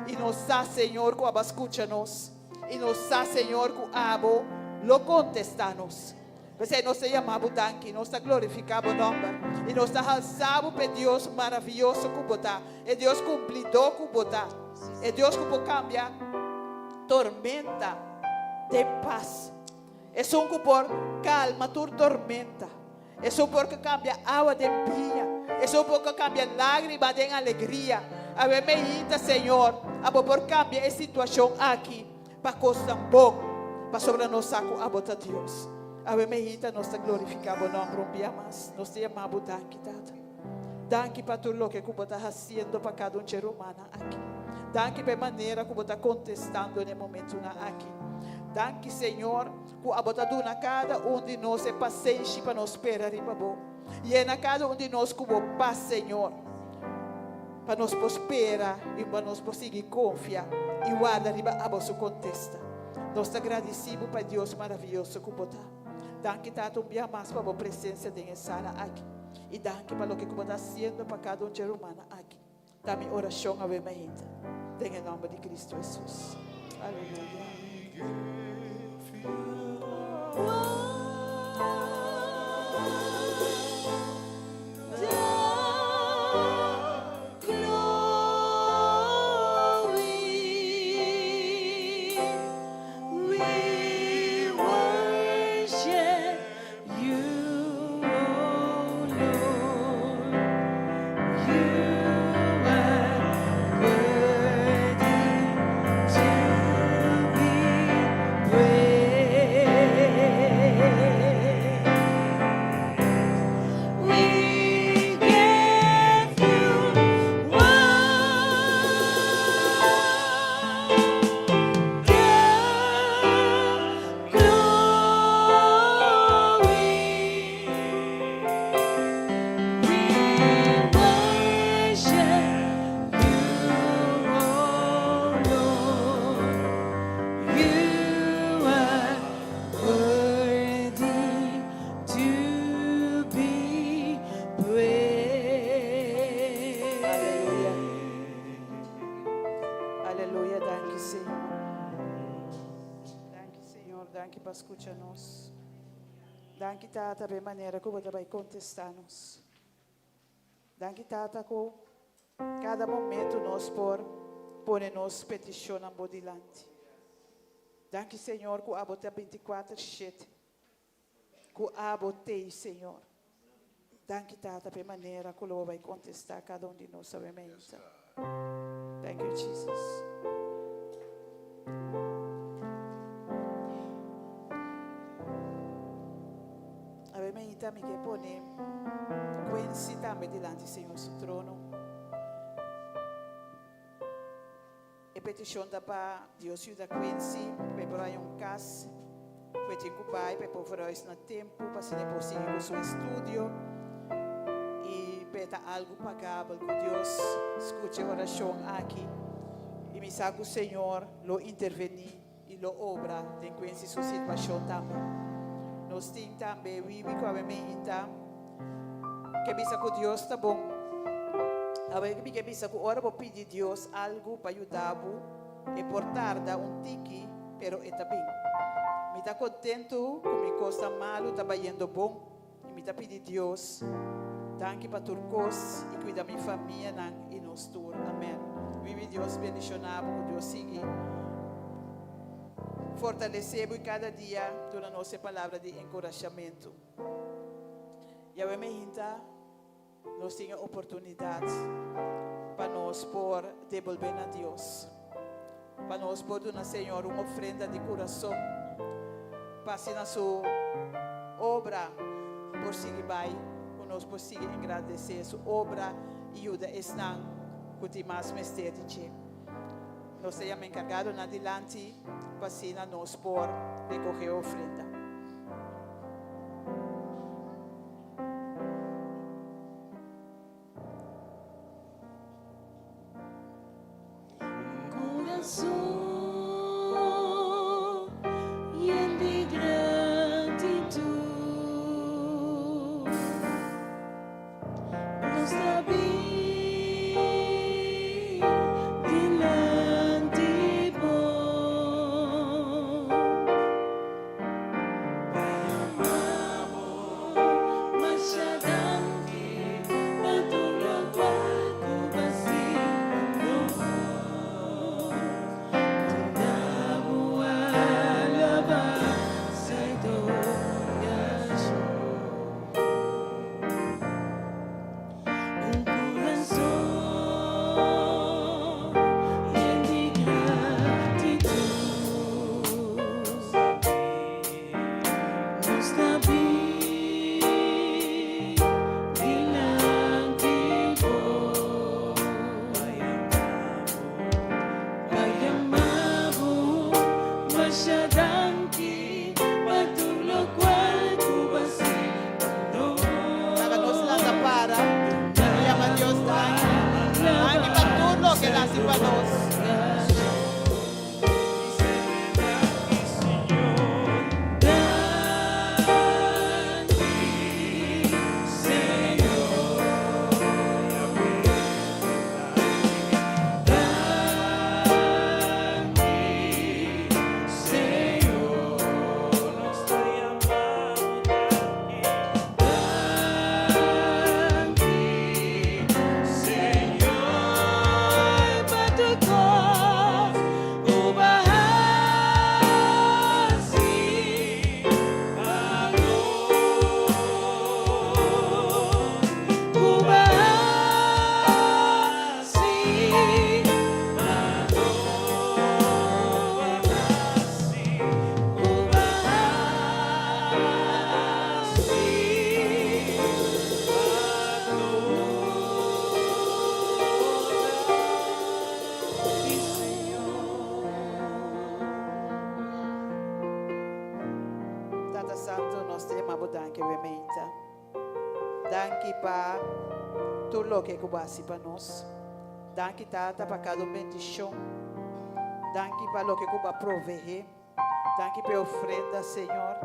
i nos sa, Señor, ku abo a skucha nos. I nos sa, Señor, ku abo lo kontestá nos. P'esei nos ta yama bo danki, nos ta glorifiká bo nòmber i nos ta halsá bo p'e Dios maravioso ku bo ta, e Dios kumplidó ku bo ta, e Dios ku por kambia tormenta den pas, esun ku por kalma tur tormenta. Esun por ka kambia awa den biña. Esun por ka kambia lágrima den alegria. Awe meinta, Señor, abo por kambia e situashon aki pa kosnan bon, pasobra nos sa ku abo ta Dios. Awe meinta nos ta glorifiká bo nòmber un bia mas. Nos ta yama bo danki, Tata. Danki pa tur loke ku bo ta hasiendo pa kada un dje rumannan aki. Danki pa e manera ku bo ta kontestando na e momentunan aki. Danki, Señor. Ku abo ta duna kada un di nos e pasenshi pa nos spera riba bo. Yena kada un di nos ku bo pas, Señor, pa nos por spera i pa nos por sigui konfia i warda riba abo su kontesta. Nos ta gradisí bo pa e Dios maravioso ku bo ta. Danki, Tata, un bia mas pa bo presensia den e sala aki. I danki pa loke ku bo ta hasiendo pa kada un dje rumannan aki. Ta mi orashon awe mainta den e nòmber di Kristu Hesus. Aleluya. Aleluya, danki Señor. Danki Señor, danki pa skucha nos. Danki Tata pa e manera ku bo ta bai kontestá nos. Danki Tata ku kada momento nos por pone nos petishonnan bo dilanti. Danki Señor ku abo ta bintikuater shete. Ku abo t'ei, Señor. Danki, Tata, p'e manera ku lo bo bai kontestá kada un di nos awe mainta. Thank you, Jesus. Awe mainta mi ke pone Quincy tambe dilanti Señor su trono. E petishon ta pa Dios yuda Quincy pa e por haña un kas ku e tin ku bai pa e por verhuis na tempu pa asina e por sigui ku su estudio i pa e ta algu pagabel. Ku Dios skucha e orashon aki i mi sa ku Señor lo intervení i lo obra den Quincy su situashon tambe. Nos tin tambe Wiwi ku awe meinta ke bisa ku Dios ta bon. Awe mi ke bisa ku ora bo pidi Dios algu pa yuda bo, e por tarda un tiki, pero e ta bin. Mi ta kontentu ku mi kosnan malu ta bayendo bon i mi ta pidi Dios danki pa tur kos i kuida mi famianan i nos tur. Amen. Wiwi Dios bendishona bo ku Dios sigui fortalese bo i kada dia duna nos e palabra di enkurashamentu. Yahweh me hinta nos tin e oportunidat pa nos por debolbé na Dios, pa nos por duna Señor un ofrenda di kurason, pa asina su obra por sigui bai, ku nos por sigui engrandesé su obra i yuda esnan ku tin mas mester di dje. Nos ta yama enkargadonan dilanti pa asina nos por rekohé e ofrenda. Kurason yen di gratitut, nos ta bin dilanti bo. Laga nos lanta para i yama Dios danki. Danki pa tur loke el hasi pa nos. Tata Santo, nos ta yama bo danki awe meinta. Danki pa tur loke ku bo hasi pa nos. Danki Tata pa kada un bendishon. Danki pa loke ku bo a proveé. Danki pa e ofrenda, Señor.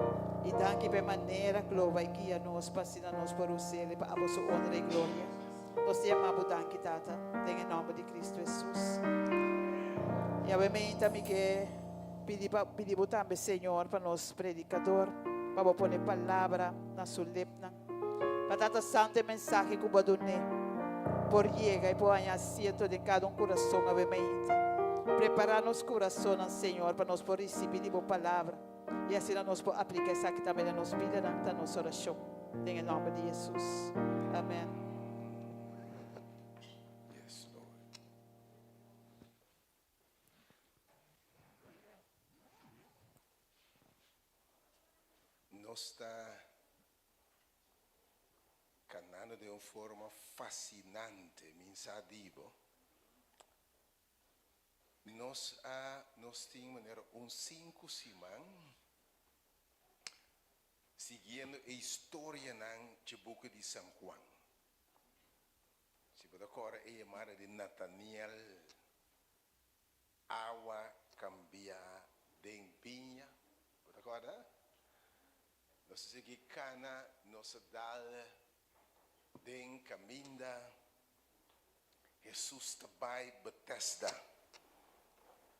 I danki pa e manera ku lo bai guia nos pa asina nos por us'el pa abo su honra i gloria. Nos ta yama bo danki, Tata, den e nòmber di Kristu Hesus. Awe meinta mi ke pidi pa pidi bo tambe Señor pa nos predicador pa bo pone palabra na su lepnan. Pa Tata Santo e mensahe ku bo a dun'é por yega i por haña asiento den kada un kurason awe meinta. Prepará nos kurasonnan Señor pa nos por risibí di bo palabra i asina nos por apliká esaki tambe den nos bidanan ta nos orashon den e nòmber di Hesus. Amèn. Yes, Lord. Nos ta kanando den un forma fasinante, mi sa di bo. Nos a, nos tin manera un sinku siman siguiendo e historianan dje buki di San Juan. Si bo ta kòrda e yamada di Nataniel, awa kambia den biña, bo ta kòrda? Nos a sigui kana, nos a dal den kaminda, Hesus ta bai Betesda,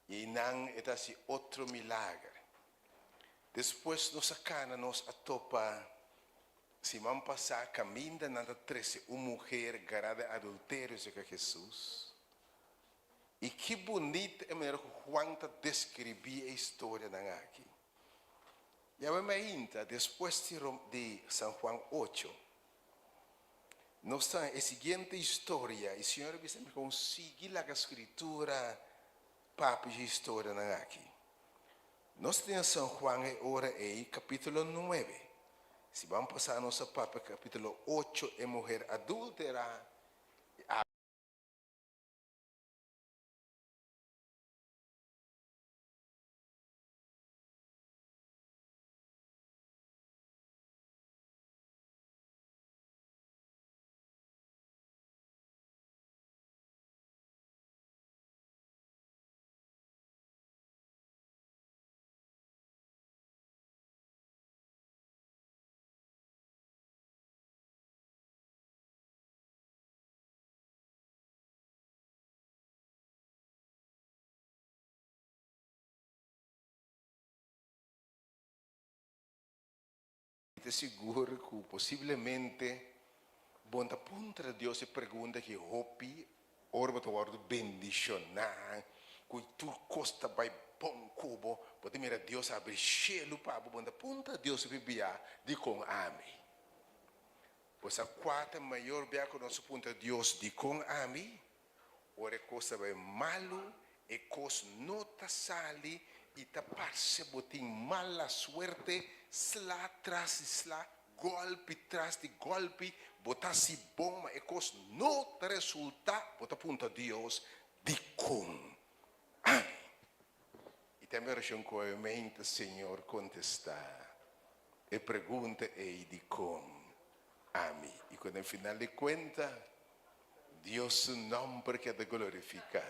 i einan e ta hasi otro milager. Despues nos a kana, nos a topa Siman pasá kaminda nan ta trese un muher gará den adulterio serka Hesus. I ki bunita e manera ku Juan ta deskribí e historianan aki. Yawé mainta despues di di San Juan ocho, nos ta e siguiente historia i Señor a bisa mi kon sigui laga Skritura papia e historianan aki. Nos tin San Juan e ora ei capítulo nuebe. Si ban pasa nos a papia capítulo ocho e muher adúltera i a. Mi ta sigur ku posiblemente bo ta puntra Dios e pregunta ki hopi ora bo ta wòrdu bendishoná, ku tur kos ta bai bon ku bo, bo ta mira Dios habri shelu pa bo, bo ta puntra Dios hopi bia, Dikon ami? Bo sa kua ta mayor bia ku nos a puntra Dios, Dikon ami? Ora e kos ta bai malu, e kos no ta sali i ta parse bo tin mala suerte, sla tras di sla, gòlpi tras di gòlpi, bo ta hasi bon ma e kos no ta resultá, bo ta puntra Dios, Dikon ami? I ta mi orashon ku obviamente Señor kontestá e pregunta ei, Dikon ami? I ku na final di kuenta Dios su nòmber keda glorifiká.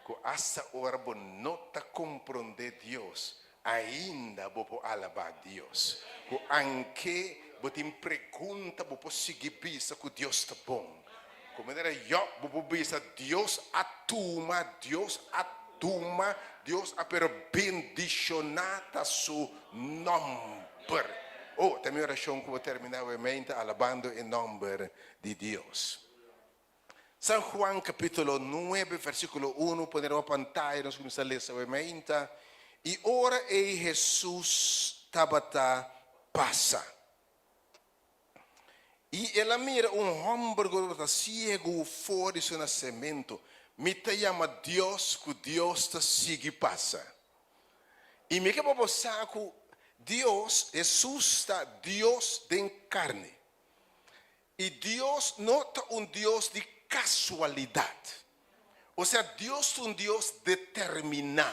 Ku asta ora bo no ta komprondé Dios, ainda bo por alabá Dios. Ku anke bo tin pregunta, bo por sigui bisa ku Dios ta bon. Ku manera Yòb bo por bisa, Dios a tuma, Dios a tuma, Dios a pero bendishoná ta su nòmber. Oh, ta mi orashon ku bo terminá awe meinta alabando e nòmber di Dios. San Juan capítulo 9 versículo 1, pone riba pantaya, nos cuminsa lesa awe mainta. I ora ei Hesus tabata pasa. I el a mira un homber cu tabata ciegu for di su nacemento. Mi ta yama Dios cu Dios ta sigui pasa. I mi ke pa bo sa cu Dios, Hesus ta Dios den carne. I Dios no ta un Dios di kasualidat. Osea, Dios ta un Dios determiná.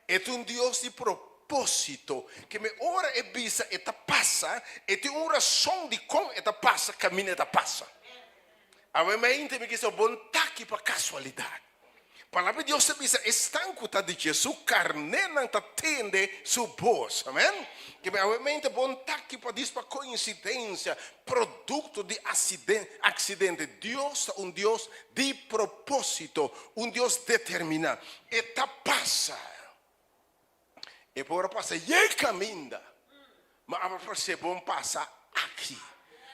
E ta un Dios di propósito. Ke me ora e bisa e ta pasa, e tin un rason dikon e ta pasa kaminda e ta pasa. Awe mainta mi kisa bon taki pa kasualidat. Palabra di Dios ta bisa esnan ku ta di dje su karnénan ta tende su bos. Amen. Ke awe mente bon taki pa dis pa koinsidensia, produkto di aksidente. Dios ta un Dios di propósito, un Dios determiná. E ta pasa. pasa. E por a pasa yei kaminda, ma a parse bon pasa aki.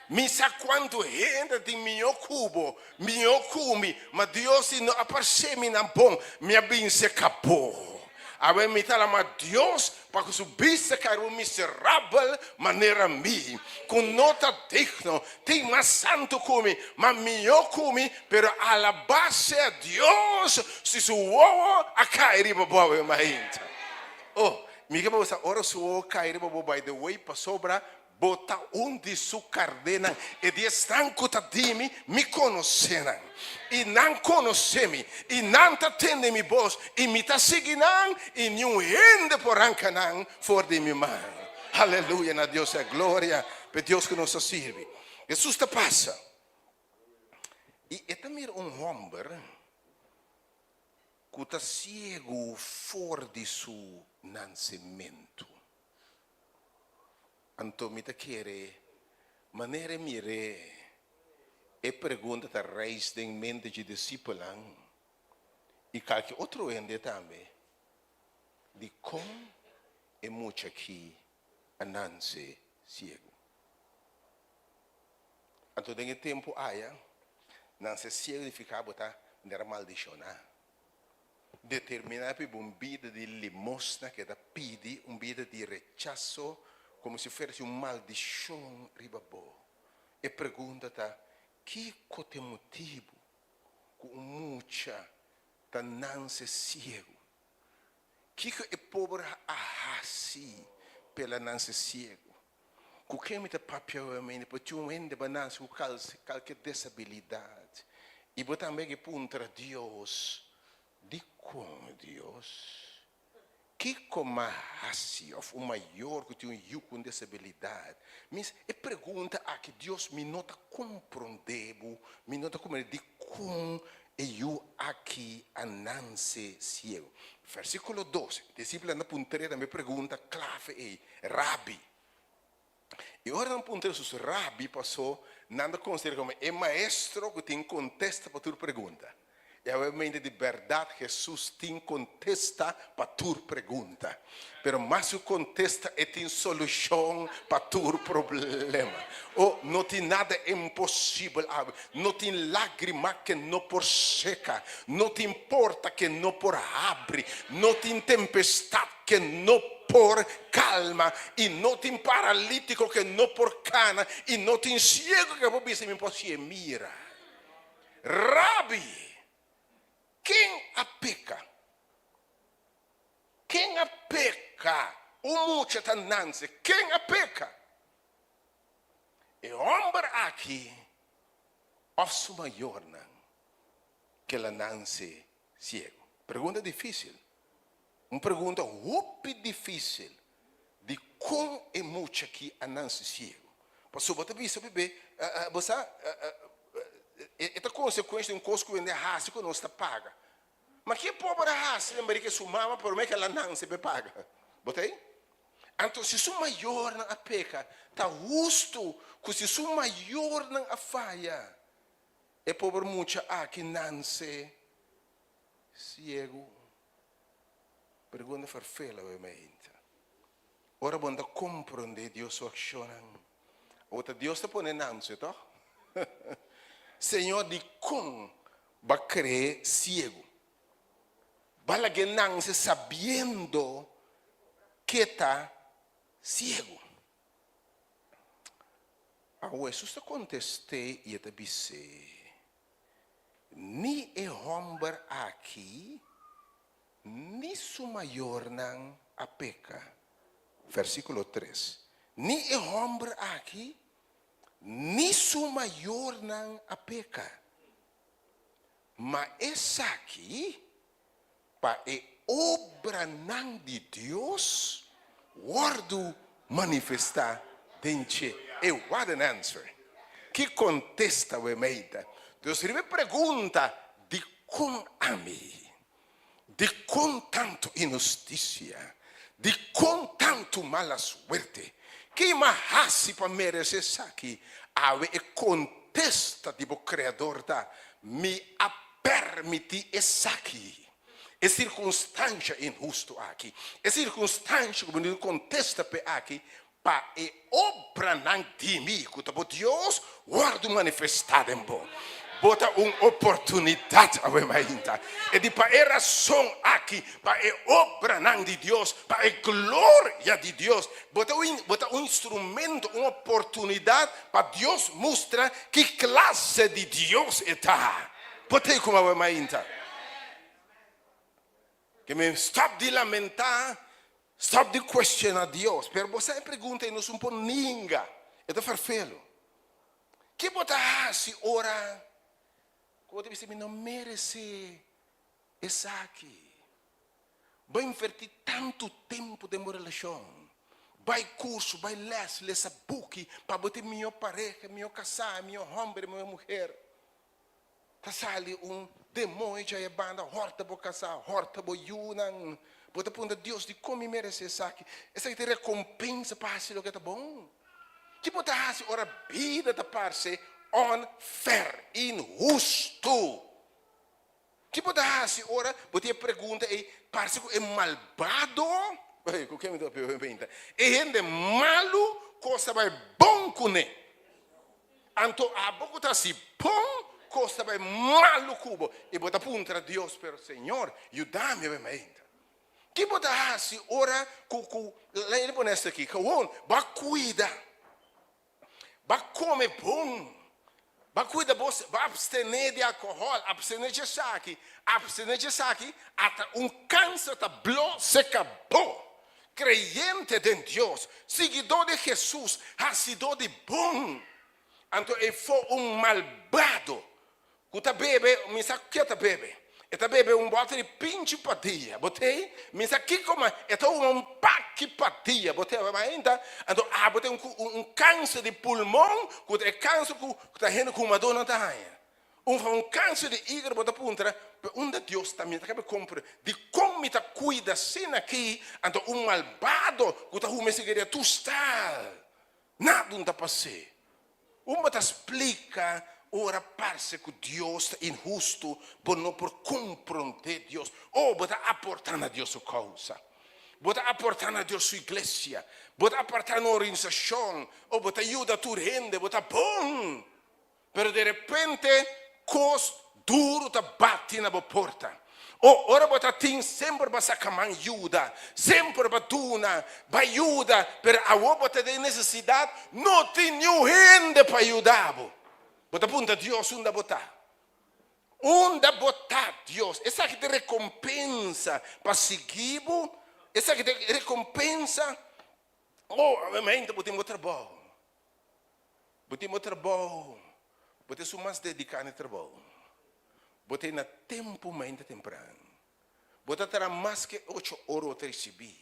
Mi sa kuantu hende tin mihó ku bo, mihó ku mi, ma Dios si no a parse mi nan bon, mi a bin serka bo. Awe mi ta lama Dios pa ku su bista kai riba un miserabel manera mi, ku no ta digno, tin mas santu ku mi, ma mihó ku mi, pero alabá sea Dios si su wowo a kai riba bo awe mainta. Oh, mi ke pa bo sa ora su wowo kai riba bo by the way pasobra bo ta un di su karnénan. E di esnan ku ta di mi, mi konosé nan, i nan konosé mi, i nan ta tende mi bos, i mi ta sigui nan, i niun hende por ranka nan for di mi man. Aleluya! Na Dios sea gloria p'e Dios ku nos ta sirbi. Hesus ta pasa i e ta mira un hòmber ku ta siegu for di su nansementu. Anto mi ta kere manera e mir'é, e pregunta ta reis den mente dje disipelnan i kalke otro hende tambe, Dikon e mucha aki a nanse siegu? Anto den e tempu aya, nanse siegu nifiká bo ta manera maldishoná. Determiná pa un bida di limosna ke ta pidi, un bida di rechaso, komo si fuera si un maldishon riba bo. E pregunta ta, kiko ta e motibu ku un mucha ta nanse siegu? Kiko e pober a hasi pa el a nanse siegu? Ku ken mi ta papia awor? Por tin un hende ba nanse ku kalke desabilidat i bo tambe ke puntra Dios, Dikon, Dios? Kiko m'a hasi? Òf un mayor ku tin un yu ku un desabilidat. Mis, e pregunta aki, Dios, mi no ta komprondé bo, mi no ta komprondé dikon e yu aki a nanse siegu. Versíkulo dos, disipelnan ta puntr'é tambe e pregunta klave ei, Rabi. I ora nan puntra Hesus, Rabi, pasó nan ta konsider'é komo e maestro ku tin kontesta pa tur pregunta. I awemente di bèrdat Hesus tin kontesta pa tur pregunta. Pero mas ku kontesta e tin solushon pa tur problema. O, no tin nada imposibel awe. No tin lágrima ke no por seka. No tin porta ke no por habri. No tin tempestat ke no por kalma. I no tin paralítiko ke no por kana. I no tin siego ke por bisa, Mi por si'e mira. Rabi, ken a peka? Ken a peka? Un mucha ta nanse, ken a peka? E hòmber aki òf su mayornan ke el a nanse siegu? Pregunta difísil. Un pregunta hopi difísil. Dikon e mucha aki a nanse siegu? Pasobra bo ta bisa bebé, bo sa, e ta konsekuensia di un kos ku hende a hasi ku nos ta paga. Ma ke pober a hasi den barika di su mama promé ku el a nanse pa e paga? Bo ta ei? Anto si su mayornan a peka, ta hustu ku si su mayornan a faya, e pober mucha aki nanse siegu? Pregunta ferfela awe mainta. Ora bo no ta komprondé Dios su akshonnan, awor ta Dios ta pone nanse, tòg? Señor, dikon bo a kre'é siegu? Bo a lag'é nanse sabiendo ke ta siegu. Awor Hesus ta kontest'é i e ta bis'é, Ni e hòmber aki ni su mayornan a peka. Versíkulo tres, Ni e hòmber aki ni su mayornan a peka, ma esaki pa e obranan di Dios wòrdu manifestá den dje. E what an answer! Ki kontesta we meita! Dios riba e pregunta, Dikon ami? Dikon tantu inhustisia? Dikon tantu mala suerte? Ki m'a hasi pa meresé esaki? Awe e kontesta di bo Kreador ta, Mi a Permití esaki. E sirkunstansha inhustu aki, e sirkunstansha ku bo no tin kontesta p'e aki, pa e obranan di mi ku ta bo Dios wòrdu manifestá den bo. Bo ta un oportunidat awe mainta. E di pa e rason aki, pa e obranan di Dios, pa e gloria di Dios, bo ta un bo ta un instrumento, un oportunidat pa Dios mustra ki klase di Dios e ta. Bo ta ei ku awe mainta. Ke men stòp di lamentá, stòp di kuestioná Dios. Pero bo sa e pregunta ei nos un por ninga, e ta ferfelu. Ke bo ta hasi ora ku bo ta bisa mi no meresé esaki? Bo a invertí tantu tempu den bo relashon, bai kurso, bai lès, lesa buki pa bo ta e mihó pareha, e mihó kasá, e mihó hòmber, e mihó muher. Ta sali un demoño dja e banda, hòrta bo kasá, hòrta bo yunan. Bo ta puntra Dios, Dikon mi meresé esaki? Esaki ta e rekompensa pa hasi loke ta bon? Ki bo ta hasi ora bida ta parse unfair, inhustu? Ki bo ta hasi ora bo tin e pregunta ei, parse ku e malbado, ku ken mi ta papia? E hende malu kos ta bai bon kuné. Anto abo ku ta hasi bon kos ta bai malu ku bo, i bo ta puntra Dios, Pero Señor, yuda mi awe mainta. Ki bo ta hasi ora ku ku lei pone esta aki, Gewoon bo a kuida, bo a kome bon, bo a kuida bo, bo a abstené di alkohòl, abstené di esaki, abstené di esaki, ata un kanser ta blo seka bo. Kreyente den Dios, siguidó di Hesus, hasidó di bon. Anto e fo un malbado ku ta bebe, mi sa ke ta bebe, e ta bebe un bòter di pinchi pa dia, bo tei? Mi sa kiko ma e ta huma un paki pa dia, bo tei? Ma ainda, anto abo tin un kanser di pulmon ku ta e kanser ku ta hende humadónan ta haña. Un fa un kanser di igra bo ta puntra, Pero unda Dios ta? Mi ta kaba kompra dikon mi ta kuida asina aki? Anto un malbado ku ta huma e sigaria tur stal, nada un ta pas'é. Un bo ta splika ora parse ku Dios ta inhustu, bo no por komprondé Dios. O bo ta aportá na Dios su kousa, bo ta aportá na Dios su iglesia, bo ta aportá na un organisashon, o bo ta yuda tur hende, bo ta bon. Pero de repente kos duru ta bati na bo porta. O ora bo ta tin semper bo a saka man yuda, semper bo a duna, bo a yuda, pero awor bo ta den nesesidat, no tin niun hende pa yuda bo. Bo ta puntra Dios unda bo ta. Unda bo ta, Dios? Esaki ta e rekompensa pa sigui bo? Esaki ta e rekompensa? O, obviamente bo tin bo trabou. Bo tin bo trabou, bo ta esun mas dediká na e trabou. Bo ta na tempu mainta tempran. Bo ta traha mas ke ocho ora bo ta risibí.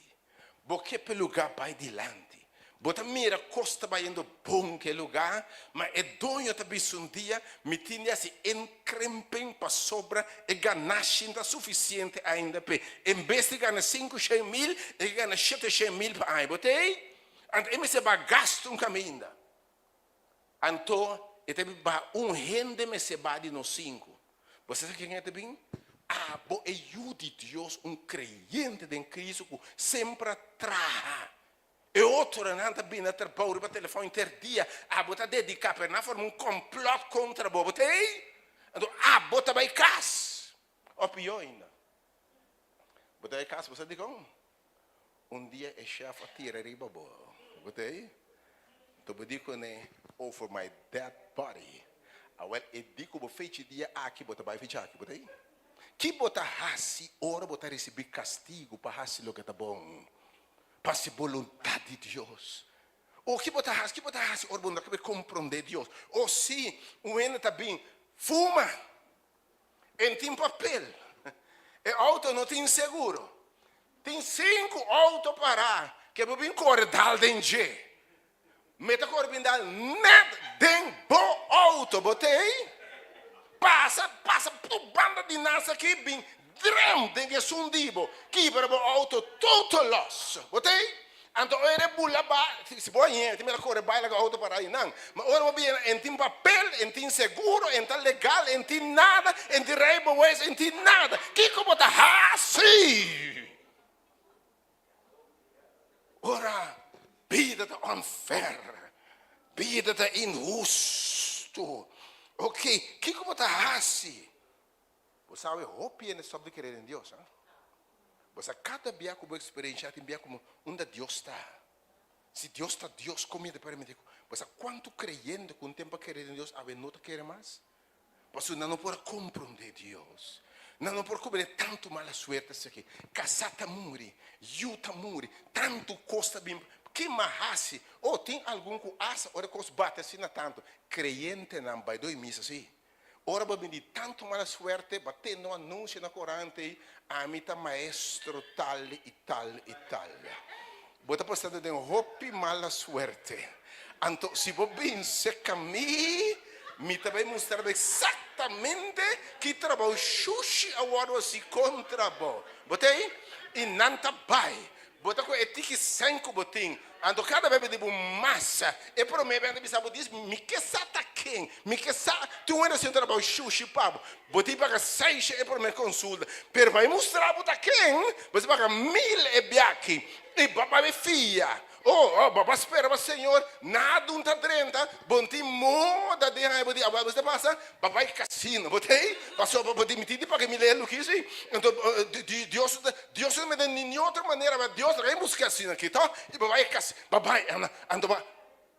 Bo ke pa e lugá bai dilanti. Bo ta mira kos ta bayendo bon ku e lugá, ma e doño ta bisa un dia, Mi tin di hasi inkrimping pasobra e ganashi no ta sufisiente ainda p'e. En bes di gana 500.000, e ke gana 700.000 pa aña. Bo ta ei? Anto e mester ba gastu un kaminda. Anto e ta bin ba un hende mester ba di nos sinku. Bo sa ken e ta bin? Abo e yu di Dios, un kreyente den Kristu ku semper a traha. E otronan ta bini na trabou riba telefòn henter dia. Abo ta dediká, pero nan a forma un kòmplòt kontra bo. Bo ta ei? Anto abo ta bai kas. Òf pió ainda, bo ta bai kas, bo sa dikon? Un dia e chef a tira riba bo, bo ta ei? Anto bo di kuné, Over my dead body. Awel, e di ku bo fecha e dia aki, bo ta bai fecha aki, bo ta ei? Ki bo ta hasi ora bo ta risibí kastigu pa hasi loke ta bon, pa hasi boluntat di Dios? O ki bo ta hasi, ki bo ta hasi ora bo no ta kaba komprondé Dios? O si un hende ta bin fuma, E tin papel. E auto no tin seguro. Tin sinku auto pará ke bo bin kore dal den dje. Mi ta kore bin dal nèt den bo auto. Bo ta ei? Pasa, pasa tur banda di nas aki bin drèm den esun di bo. Kibra bo auto total loss. Bo ta ei? Anto ora e bula ba, si bo hañ'é, e tin mester kore bai laga outo pará einan. Ma ora bo bira, e tin papel, e tin seguro, e ta legal, e tin nada, e tin rijbewijs, e tin nada. Kiko bo ta hasi? Ora bida ta unfair, bida ta inhustu. Ok, kiko bo ta hasi? Bo sabe hopi hende stop di kere den Dios, ha? Bo sa kada bia ku bo eksperenshá tin bia komo unda Dios ta. Si Dios ta Dios, kon mi ta permití ku. Bo sa kuantu kreyente ku un tempu a kere den Dios awe no ta kere mas? Pasobra nan no por a komprondé Dios. Nan no por komprendé tantu mala suerte esaki. Kasá ta muri, yu ta muri, tantu kos ta bin. Ke mas hasi? Oh, tin algun ku asta ora e kos bati asina tantu, kreyentenan bai doi misa si. Ora bo bin di tantu mala suerte, bo a tende un anunsio na korant ei, Ami ta maestro tal i tal i tal. Bo ta pasando den hopi mala suerte. Anto si bo bin serka mi, mi ta bai mustra bo eksaktamente ki trabou shushi a wòrdu hasi kontra bo. Bo ta ei? I nan ta bai. Bo ta ku e tiki sèn ku bo tin. Anto kada bes bo di bo masa. E promé bes nan ta bisa bo dis, Mi ke sa ta ken. Mi ke sa tin un hende hasiendo trabou shushi pa bo. Bo tin paga seisha e promé konsulta. Pero pa e mustra bo ta ken, bo ta paga mil e biachi. I bo a bai fia. Oh, oh, bo a spera pa Señor, nada un ta drenta, bo no tin moda di haña bo di awel bo ta pasa, bo a bai casino, bo ta ei, pasobra bo di mi tin di paga mi lelu ki si, anto Dios no ta, Dios no ta mete ni otro manera, ma Dios ta busca asina aki to, i bo bai casino, bo bai, anto bo,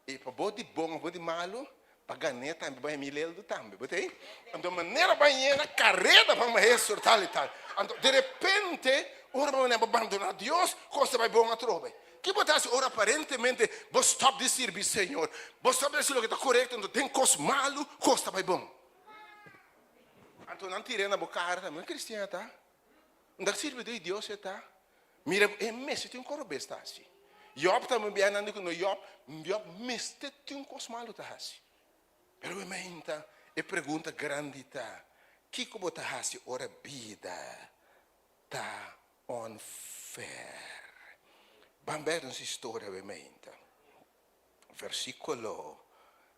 i pa bo di bon of bo di malu, Pa gané tambe bai mi leldu tambe, bo ta ei? Anto manera bai yena kareda pa maestro tal i tal. Anto de repente ora bo bo bandoná Dios, kos ta bai bon atrobe. Ki bo ta hasi ora aparentemente bo stòp di sirbi Señor, bo stòp di hasi loke ta korekto, anto den kos malu kos ta bai bon. Anto nan tir'é na bo kara tambe, un kristian ta? Unda sirbido di Dios e ta? Mira, e mester tin un kos robes ta hasi. Job tambe bia nan di ku no Job, Job mester tin un kos malu ta hasi. Pero e mainta e pregunta grandi ta, kiko bo ta hasi ora bida ta unfair? Ban bek nos historia awe mainta. Versikulo,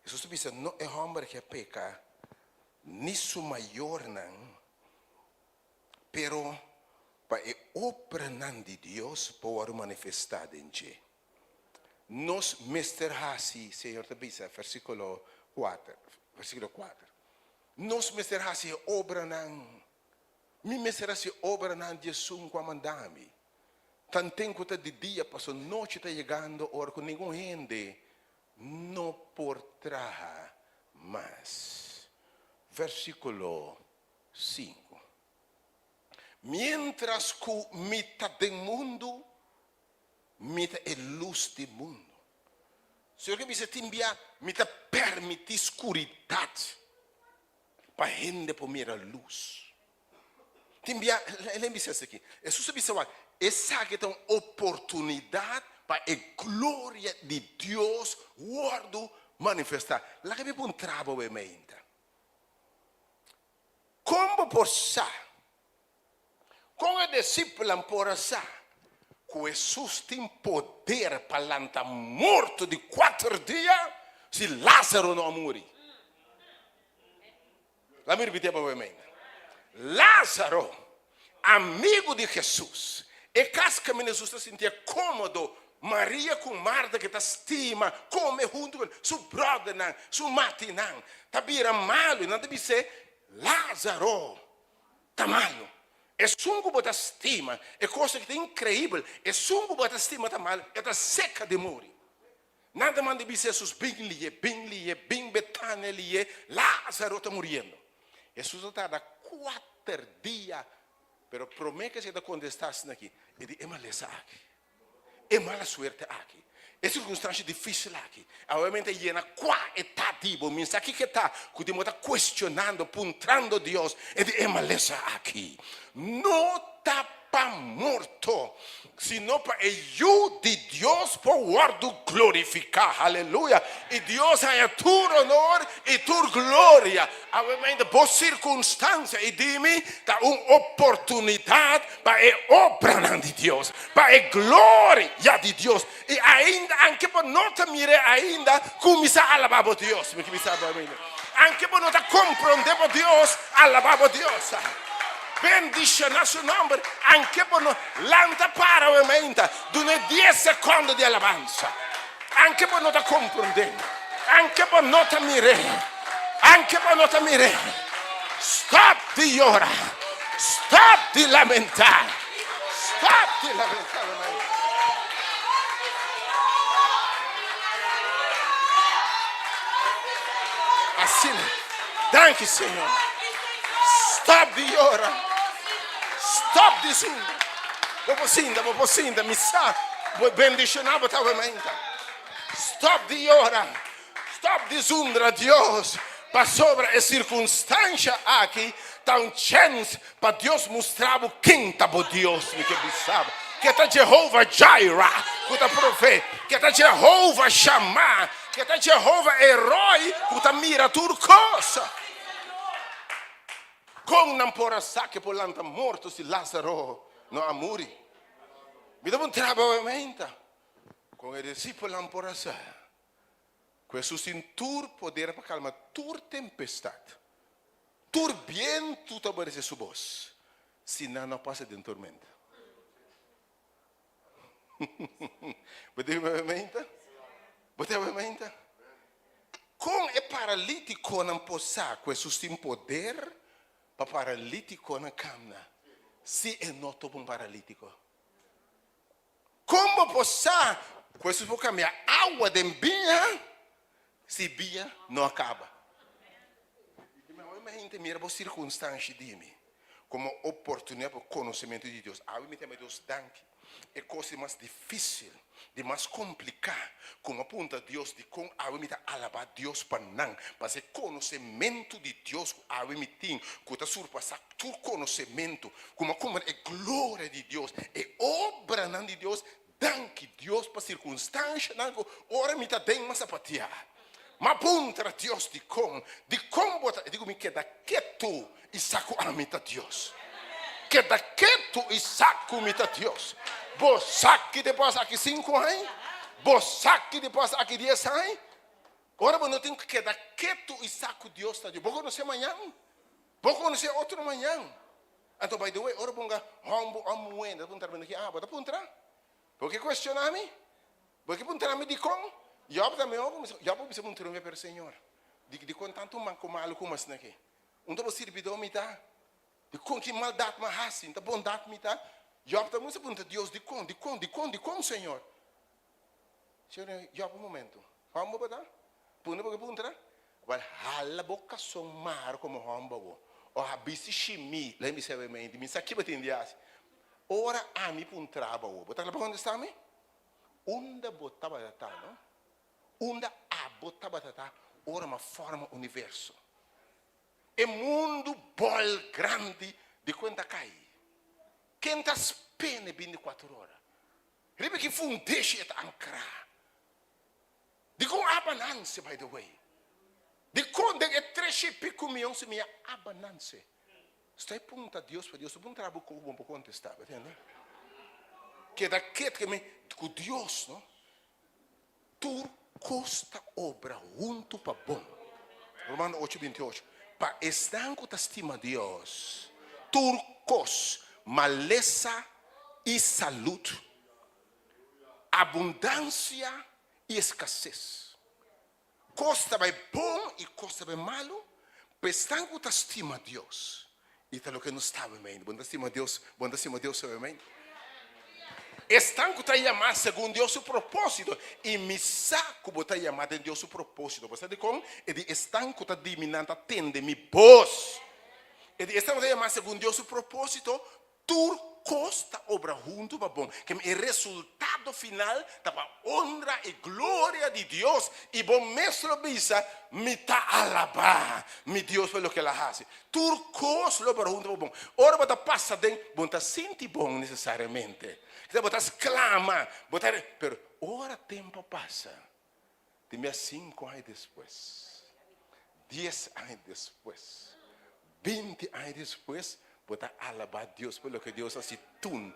Hesus ta bisa, no e hòmber ke a peka, ni su mayornan, Pero pa e obranan di Dios por wòrdu manifestá den dje, nos mester hasi, Señor ta bisa, versíkulo kuater, versíkulo kuater, nos mester hasi e obranan, mi mester hasi e obranan di esun ku a manda mi, tanten ku ta di dia, pasobra nochi ta yegando ora ku ningun hende no por traha mas. Versíkulo Sinku. Miéntras ku mi ta den mundu, mi ta e lus di mundu. Señor ke bisa tin bia mi ta permití skuridat pa hende por mira lus. Tin bia, lei bisa esaki, Hesus a bisa wak, esaki ta un oportunidat pa e gloria di Dios wòrdu manifestá. Laga mi puntra bo e mainta. Kon bo por sa? Kon e disipelnan por a sa ku Hesus tin poder pa lanta morto di kuater dia si Lázaro no a muri? Laat mi ripitié pa bo mainta. Lázaro, amigu di Hesus, e kas kaminda Hesus ta sintié kómodo, Maria ku Marta ke ta stima kome huntu ku su bròdernan, su matinan, ta bira malu i nan ta bis'é, Lázaro ta malu. Esun ku bo ta stima, e kos aki ta inkreibel, esun ku bo ta stima ta malu, e ta seka di muri. Nan ta manda bisa Hesus, Bin lié, bin lié, bin Betania lié, Lázaro ta muriendo. Hesus a tarda kuater dia, pero promé ku esei ta kontestá asina aki, e di, E malesa aki, e mala suerte aki, e sirkunstansha difísil aki, awe-mente yena kua e ta di bo. Mi sa kiko e ta ku di bo ta kuestionando, puntrando Dios, e di, E malesa aki no ta pa morto, sino pa e Yu di Dios por wòrdu glorifiká. Haleluya! I Dios haña tur honor i tur gloria. Awe bo sirkunstansia i di mi ta un oportunidat pa e obranan di Dios, pa e gloria di Dios. I ainda, anke bo no ta mir'é ainda, kuminsá alabá bo Dios. Mi kuminsá bo ainda. Anke bo no ta komprondé bo Dios, alabá bo Dios. Bendishoná su nòmber, anke bo no. Lanta para awe mainta, dun'é dies sekondo di alabansa. Anke bo no ta komprondé, anke bo no ta mir'é, anke bo no ta mir'é. Stòp di yora, stòp di lamentá, stòp di lamentá. Asina. Danki Señor. Stòp di yora, stòp di zundra. Bo por sinta, bo por sinta, mi sa bo bendishoná bo ta mainta. Stòp di yora, stòp di zundra Dios, pasobra e sirkunstansha aki ta un chèns pa Dios mustra bo ken ta bo Dios. Mi ke bisa bo ke ta Jehovah Jireh ku ta provee, ke ta Jehovah Shammah, ke ta Jehovah El Roi ku ta mira tur kos. Kon nan por a sa ke por lanta morto si Lázaro no a muri? Mi ta puntra bo awe mainta, kon e disipelnan por a sa ku Hesus tin tur poder pa kalma tur tempestat, tur bientu ta obedesé su bos, si nan no a pasa den tormenta? Bo ta awe mainta? Bo ta awe mainta? Kon e paralítikonan por sa ku Hesus tin poder pa paralítikonan kamna si e no topa un paralítiko? Kon bo por sa ku Hesus por kambia awa den biña si biña no a kaba? Awe mi hende mira bo sirkunstansha di mi komo oportunidat pa konosementu di Dios. Awe mi ta yama Dios danki. E kos di mas difísil, di mas kompliká, ku mi a puntra Dios dikon awe mi ta alabá Dios pa nan, pasobra e konosementu di Dios ku awe mi tin, ku ta surpasá tur konosementu, ku mi a komprendé e gloria di Dios, e obranan di Dios, danki Dios pa sirkunstanshanan ku ora mi ta den mi a sapatia. Mi a puntra Dios dikon, dikon bo ta, e di ku mi keda ketu i sa ku ami ta Dios. Keda ketu i sa ku mi ta Dios. Bo sa ki ta pasa aki sinku aña? Bo sa ki ta pasa aki dies aña? Ora bo no tin ku keda ketu i sa ku Dios ta Dios. Bo konosé mañan? Bo konosé otro mañan? Anto by the way, ora bo nga hòmber òf muhé ta puntra mi, ah, bo ta puntra? Bo ke kuestioná mi? Bo ke puntra mi dikon? Yòb ta mihó ku mi. Yòb a bisa puntra mi, pero Señor, dikon tantu malu ku mas na ke? Un ta bo sirbidó mi ta? Dikon ki maldat mi a hasi? Un ta bondat mi ta? Yòb ta kuminsá puntra Dios, Dikon, dikon, dikon, dikon, Señor? Señor di, Yòb, un momentu. Hòmber bo ta? Puntra bo ke puntra? Wèl, hala bo kason mara komo hòmber bo, o a bisti shimí. Lei mi sebe mente, mi sa ki bo tin di hasi. Ora ami puntra bo awor, bo ta kla pa kontestá mi? Unda bo tabata ta, no? Unda abo tabata ta ora mi a forma universo? E mundu bòl grandi di ku ta kai. Ken ta spene bintikuater ora? Riba ki fundeshi e ta ankrá? Dikon abananse, by the way? Dikon den e tres i piku mion simia abananse? Stoi punta Dios pa Dios no puntra bo ku bo por kontestá, bo tende? Keda ket ke mi ku Dios, no? Tur kos ta obra huntu pa bon. Romano ocho binti ocho, Pa esnan ku ta stima Dios, tur kos, malesa i salud, abundansia i eskases, kos ta bai bon i kos ta bai malu, pa esnan ku ta stima Dios. I ta loke nos ta awe-mente. Bo no ta stima Dios? Bo no ta stima Dios awe-mente? Esnan ku ta yamá segun Dios su propósito, i mi sa ku bo ta yamá den Dios su propósito. Bo sa dikon? E di esnan ku ta di mi nan ta tende mi bos. E di esnan ku ta yamá segun Dios su propósito, Tur kos ta obra huntu pa bon. Kem e resultado final ta pa onra i gloria di Dios, i bo mes lo bisa, Mi ta alabá mi Dios pa loke el a hasi. Tur kos lo obra huntu pa bon. Ora bo ta pasa den, bo no ta sinti bon nesesariamente. Kisas bo ta sklama, bo ta, pero ora tempu a pasa. Tin bia sinku aña despues, dies aña despues, binti aña despues, bo ta alabá Dios pa loke Dios a hasi tun.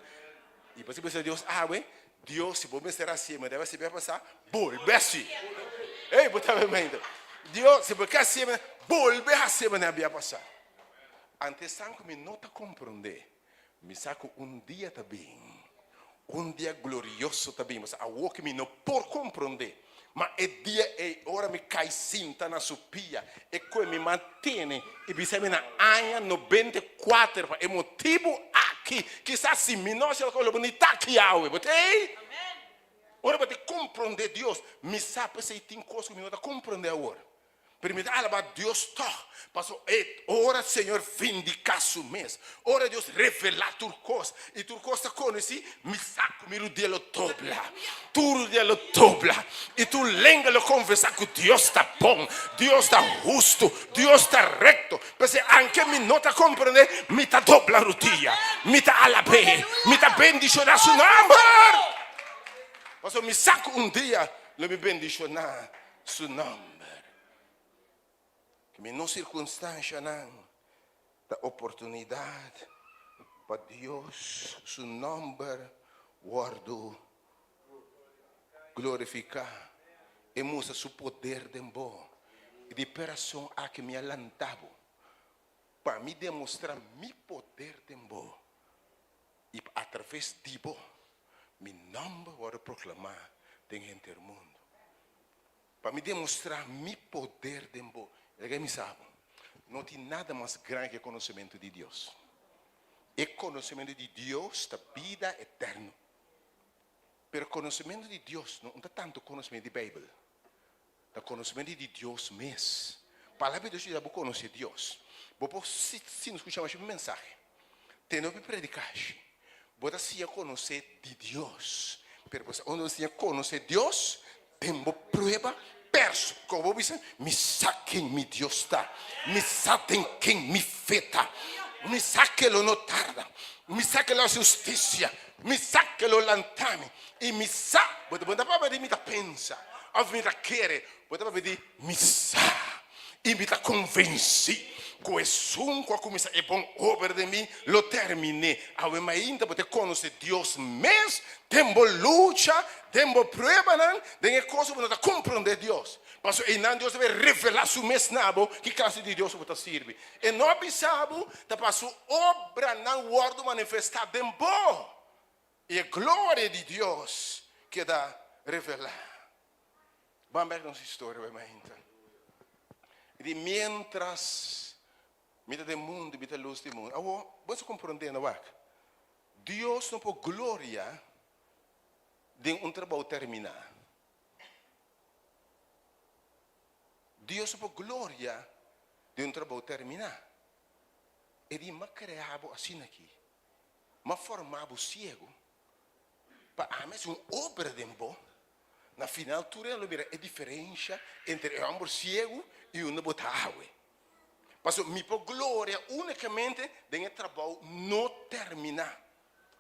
I bo si bisa Dios awe, Dios, si bo mester hasié, mi debe hasi bia pasá, bolbe hasi. Ey, bo ta mente. Dios, si bo ke hasié, bolbe hasié manera bia pasá. Ante esnan ku mi no ta komprondé, mi sa ku un dia ta bin, un dia glorioso ta bin. Pasobra awor ku mi no por komprondé, ma e dia ei ora mi kai sinta na su pia, e koe mi man tene i bisa mi na aña 94 pa e motibu aki, kisas si mi no hasi algo lo bo ni ta aki awe. Bo ta ei? Ora bo ta komprondé Dios, mi sa p'esei tin kos ku mi no ta komprondé awor. Pero mi ta alabá Dios tòg, pasobra e ora Señor vindiká su mes, ora Dios revelá tur kos i tur kos ta konosí, mi sa ku mi rudia lo dobla, tur rudia lo dobla i tur lenga lo konfesá ku Dios ta bon, Dios ta hustu, Dios ta rekto. P'esei, anke mi no ta komprendé, mi ta dobla rudia, mi ta alab'é, mi ta bendishoná su nòmber, pasobra mi sa ku un dia lo mi bendishoná Su nomber. Ki mi no sirkunstanshanan ta oportunidat pa Dios su nomber wòrdu glorifiká. E mustra su poder den bo. I di perason aki mi a lanta bo pa mi demostrá mi poder den bo i pa atraves di bo mi nomber wòrdu proklamá den henter mundu. Pa mi demostrá mi poder den bo. Laga mi sa bo, no tin nada mas grandi ku e konosementu di Dios. E konosementu di Dios ta bida eterno. Pero konosementu di Dios no ta tantu konosementu di Beibel. Ta konosementu di Dios mes. Palabra di Dios yuda bo konosé Dios. Bo por sinta skucha masha mensahe, tende hopi predikashi. Bo ta siña konosé di Dios. Pero bo sa unda bo siña konosé Dios? Den bo prueba perso. Komo bo bisa, Mi sa ken mi Dios ta. Mi sa den ken mi fe ta. Mi sa ke lo no tarda. Mi sa ke lo hasi hustisia. Mi sa ke lo lanta mi. I mi sa, bo ta papia di mi ta pensa òf mi ta kere, bo ta papia di mi sa i mi ta konvensí ku esun ku a kuminsá e bon obra den mi lo termin'é. Awe mainta bo ta konosé Dios mes den bo lucha, den bo pruebanan, den e kos ku bo no ta komprondé Dios. Pasobra einan Dios ta bai revelá su mes na bo ki klase di Dios bo ta sirbi. E no a bisa bo ta pa su obranan wòrdu manifestá den bo. I e gloria di Dios keda revelá. Ban bek nos historia bai mainta. I di miéntras mi ta den mundu, mi ta lus di mundu. Awor, bo sa komprondé no wak? Dios no por gloria den un trabou terminá. Dios no por gloria den un trabou terminá. E di, M'a krea bo asina aki. M'a forma bo ciego pa ami haci un obra den bo. Na final tur hende lo mira e diferencia entre e homber ciego y unda bo ta awe. Pasobra mi por gloria unicamente den e trabou no termina.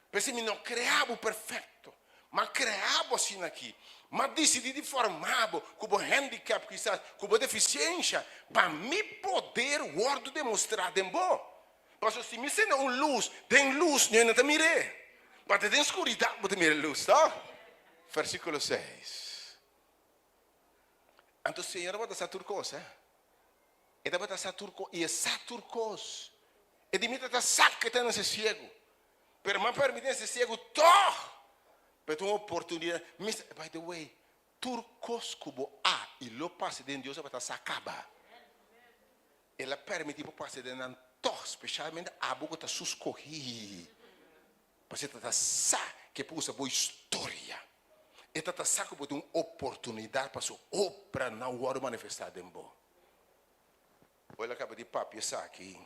P'esei mi no crea bo perfecto, m'a crea bo asina aki. M'a dicidi di forma bo cu bo handicap kisas, cu bo deficiencia, pa mi poder wordo demostra den bo. Pasobra si mi sende un lus, den lus ñoe no ta mir'é, ma ta den skuridat bo ta mira e lus, tòg? Versíkulo seis. Anto Señor tabata sa tur kos, eh? E tabata sa tur kos, i e sa tur kos. E di mi ta ta sa ku e ta nase siegu, pero mi a permití nase siegu tòg, pa e ta un oportunidat. Mi sa, by the way, tur kos ku bo a i lo pasa den Dios tabata sa kaba. El a permití bo pasa den nan tòg, spesialmente abo ku ta su skohí. Pasobra e ta ta sa ku e por usa bo historia. E ta ta sa ku bo tin un oportunidat pa su obranan wòrdu manifestá den bo. Ora el a kaba di papia esaki,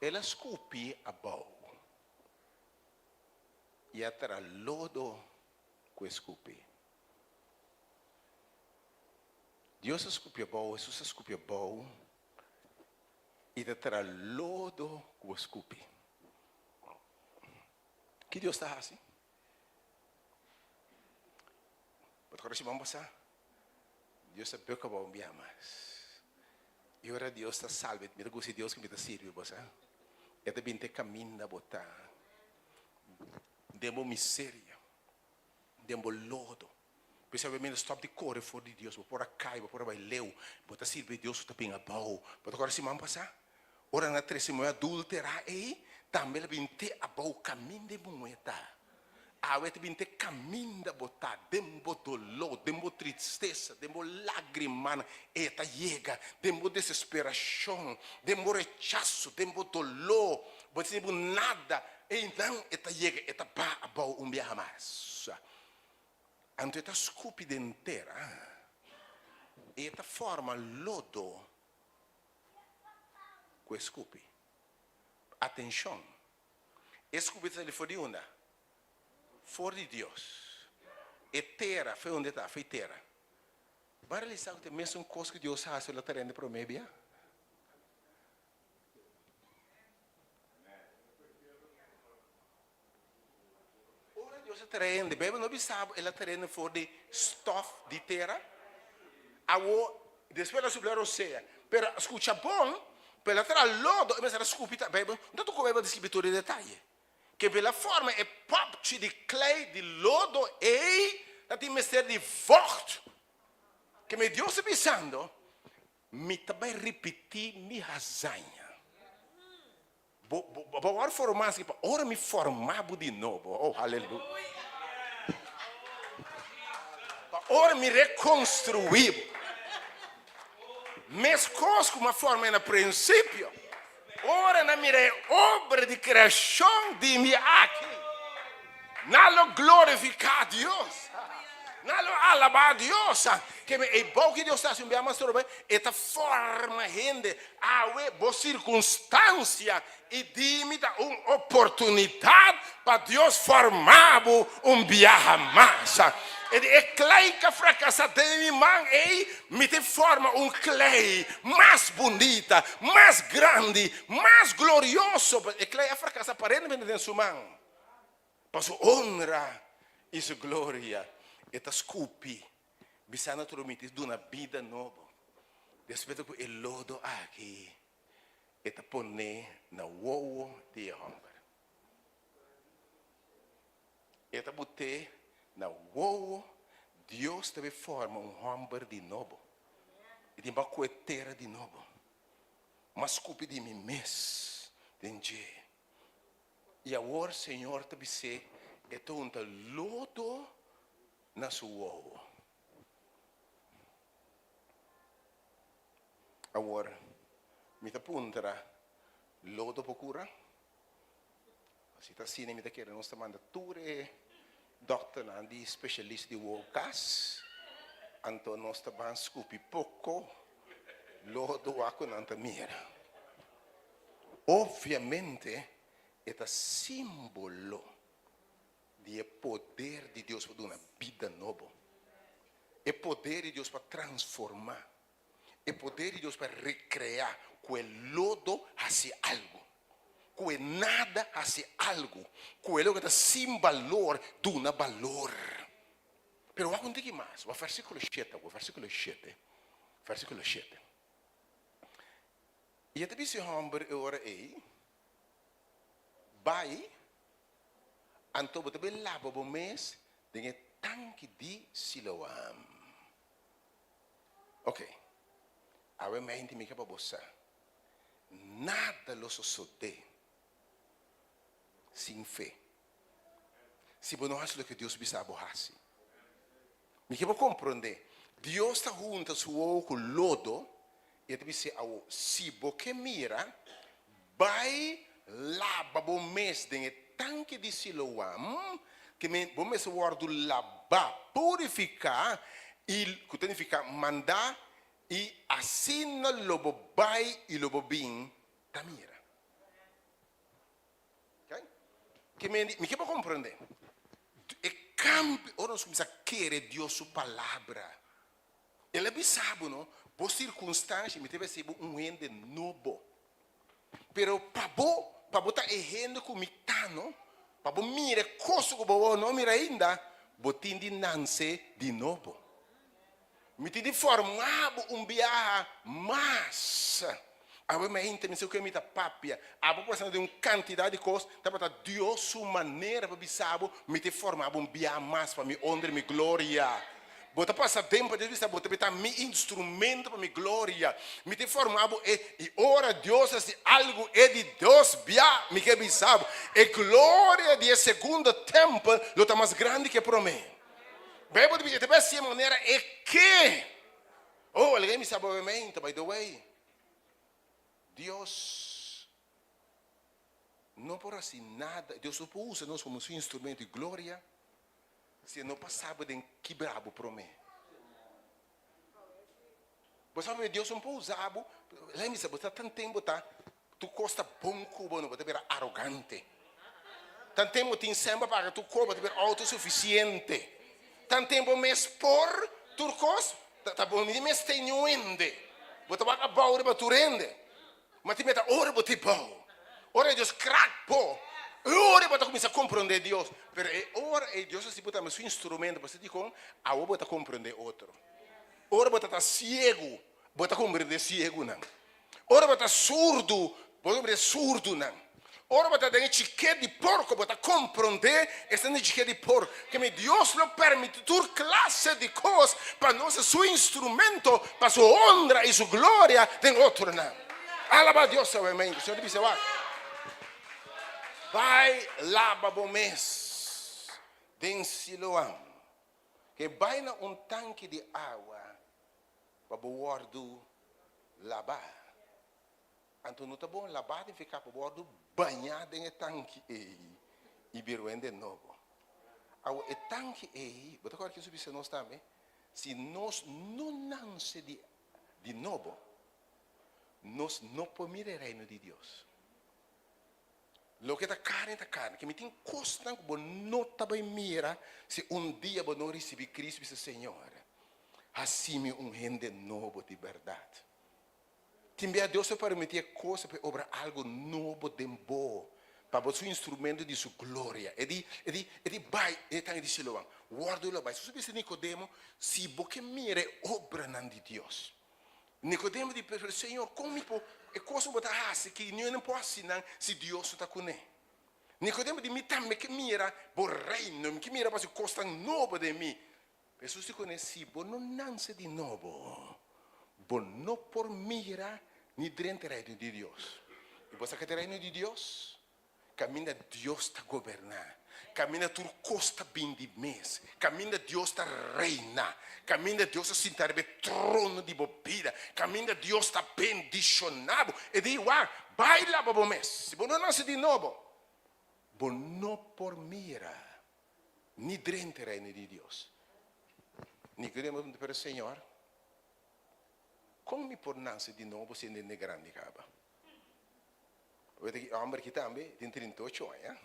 el a skupi abou i a traha lodo ku e skupi. Dios a skupi abou, Hesus a skupi abou i ta traha lodo ku bo skupi. Ki Dios ta hasi? Bo ta kòrda siman pasá? Dios ta bek abou un bia mas. I ora Dios ta salba, mi ta gusta e Dios ku mi ta sirbi, bo sa. E ta bin te kaminda bo ta den bo miseria, den bo lodo. P'esei awe mi ta stòp di kore for di Dios. Bo por a kai, bo por a bai leu, bo ta sirbi e Dios ku ta bin abou. Bo ta kòrda siman pasá? Ora nan a trese muhé adúltera ei, tambe el a bin te abou kaminda e muhé ta. Awe ta bin te kaminda bo ta, den bo doló, den bo tristesa, den bo lágrimanan, e ta yega, den bo desesperashon, den bo rechaso, den bo doló, bo ta sinti bo nada, einan e ta yega, e ta baha abou un biaha mas. Anto e ta skupi den tera, e ta forma lodo ku e skupi. Atenshon! E skupi ta sali for di unda? For di Dios. E tera, fe unda e ta? Fe tera. Bo a realisá ku ta e mesun kos ku Dios a hasi ora el a ta rende promé bia? Ora Dios a trae hende, Bijbel no bisa bo el a trae hende for di stof di tera? Awo, despues el a supla rosea. Pero scucha bon, pero el a traha lodo, e mester a scupi ta, Bijbel, no ta cu Bijbel ta scribi tur e detaye. Ke el a forma e popchi di klei di lodo ei, ta tin mester di vocht. Ke me Dios ta bisando, mi ta bai ripiti mi hazaña. Bo, bo, bo wòrdu formá así pa ora mi formá bo di nobo. Oh, haleluya. Pa ora mi rekonstruí bo. Meskos ku mi a forma na prinsipio. Ora nan mira e obra di kreashon di mi aki, nan lo glorifiká Dios. Nan lo alabá Dios. Keme e bou ki Dios ta hasi un bia mas trobe, e ta forma hende. Awe bo sirkunstansia i di mi ta un oportunidat pa Dios forma bo un biaha mas. E di e klei ku a frakasá den mi man ei, mi ta forma un klei mas bunita, mas grandi, mas glorioso. E klei a frakasá aparentemente den su man. Pa su honra i su gloria e ta skupi bisa na tur mi ta duna bida nobo. Despues ku e lodo aki e ta pone na wowo di e hòmber. E ta but'é na wowo, Dios ta bai forma un hòmber di nobo. E tin pa ku e tera di nobo. M'a skupi di mi mes den dje. I awor Señor ta bis'é, e ta hunta lodo na su wowo. Awor, mi ta puntra, lodo por kura? Si ta asina, mi ta kere nos ta manda tur e dòkternan di spesialista di wowo kas, anto nos ta ban skupi poko lodo wak ku nan ta mira. Obviamente e ta simbolo di e poder di Dios pa duna bida nobo, e poder di Dios pa transforma, e poder di Dios pa recrea cu e lodo haci algo, cu e nada haci algo, cu e loke ta sin balor duna balor. Pero wak un tiki mas, wak versiculo shete awor, versiculo shete, versiculo shete. I e ta bisa e hòmber e ora ei, Bai, anto bo ta bai laba bo mes den e tanki di Siloam. Oke, awe meinti mi ke pa bo sa, nada lo sosodé sin fe, si bo no hasi loke Dios bisa bo hasi. Mi ke bo komprondé, Dios ta hunta su wowo ku lodo i e ta bis'é awo, Si bo ke mira, bai laba bo mes den e tanki di Siloam, ke men bo mester wòrdu labá, purifiká, i ku ta nifiká mandá, i asina lo bo bai i lo bo bin ta mira. Ke men di, mi ke bo komprendé. E kambio, ora nos kuminsá kere Dios su palabra, El a bisa bo, no, bo sirkunstansha, mi ta bisa bo un hende nobo. Pero pa bo, pa bo ta e hende ku mi ta, no, pa bo mira e kos ku bo no mira ainda, Bo tin di nanse di nobo. Mi tin di forma bo un biaha mas. Awe mainta mi sa ku mi ta papia. Abo por sa den un kantidat di kos, tabata Dios su manera pa bisa bo, mi ta forma bo un biaha mas pa mi honra i mi gloria. Bo ta pasa den pa Dios bisa bo ta bita mi instrumento pa mi gloria. Mi ta forma bo e i ora Dios hasi algu e di dos bia mi ke bisa bo e gloria di e segundo tempel lo ta mas grandi ke e prome. Bijbel ta bisa e ta bai hasi e manera e ke. Oh algen bisa bo obviamente by the way Dios no por hasi nada Dios no por usa nos komo su instrumento di gloria. Si e no pasa bo den kibra bo prome. Bo sabi Dios no por usa bo. Lei mi sa bo ta tanten bo ta tur kos ta bon ku bo no bo ta bira arogante. Tanten bo tin sèn pa paga tur kos bo ta bira outosufisiente. Tanten bo mes por tur kos ta bo no mester niun hende. Bo ta wak abou riba tur hende. Ma tin meta ora bo ta bou, ora Dios krak bo, e ora bo ta kuminsá komprondé Dios. Pero e ora ei Dios a hasi bo tambe su instrumento, pasobra dikon? Awo bo ta komprondé otro. Ora bo ta ta siegu, bo ta komprondé siegunan. Ora bo ta surdu, bo ta komprondé surdunan. Ora bo ta den e chiket di porko, bo ta komprondé esnan den chiket di porko. Keme Dios lo permití tur klase di kos pa nos ta su instrumento pa su honra i su gloria den otronan. Alabá Dios awemente. Señor ta bisa wak, Bai laba bo mes den Siloam, ke bai na un tanki di awa pa bo wòrdu labá. Anto no ta bon labá den feká pa wòrdu bañá den e tanki ei i bira hende nobo. Awor e tanki ei, bo ta kòrda Hesus bisa nos tambe, si nos no nanse di di nobo, nos no por mira e reino di Dios. Loke ta karni ta karni. Ke mi tin kosnan ku bo no ta bai mira si un dia bo no risibí Cristo i bisa, Señor, hasi mi un hende nobo di bèrdat. Tin bia Dios ta permití e cosa pa e obra algo nobo den bo, pa bo su instrumento di su gloria. E di, e di, e di bai, e tangi di Siloam, wòrdu lo bai. Jesús a bisa Nicodemo, si bo ke mira e obranan di Dios. Nicodemo di, pero Señor, kon mi por, e cosa ku bo ta hasi aki, niun hende por hasi nan si Dios no ta kuné. Nicodemo di, mi tambe ke mira bo reino, mi ke mira bo hasi kosnan nobo den mi. Hesus di kuné, Si bo no nanse di nobo, bo no por mira ni drenta e Reino di Dios. I bo sa ke ta e Reino di Dios? Kaminda Dios ta goberná, kaminda tur kos ta bin di mes, kaminda Dios ta reina, kaminda Dios ta sinta riba e trono di bo bida, kaminda Dios ta bendishoná bo. E di, Wak, bai laba bo mes. Si bo no nanse di nobo, bo no por mira ni drenta e reino di Dios. Nicodemo a puntra, Pero Señor, kon mi por nase di nobo si hende grandi kaba? Wete ki e homber aki tambe tin 38 aña,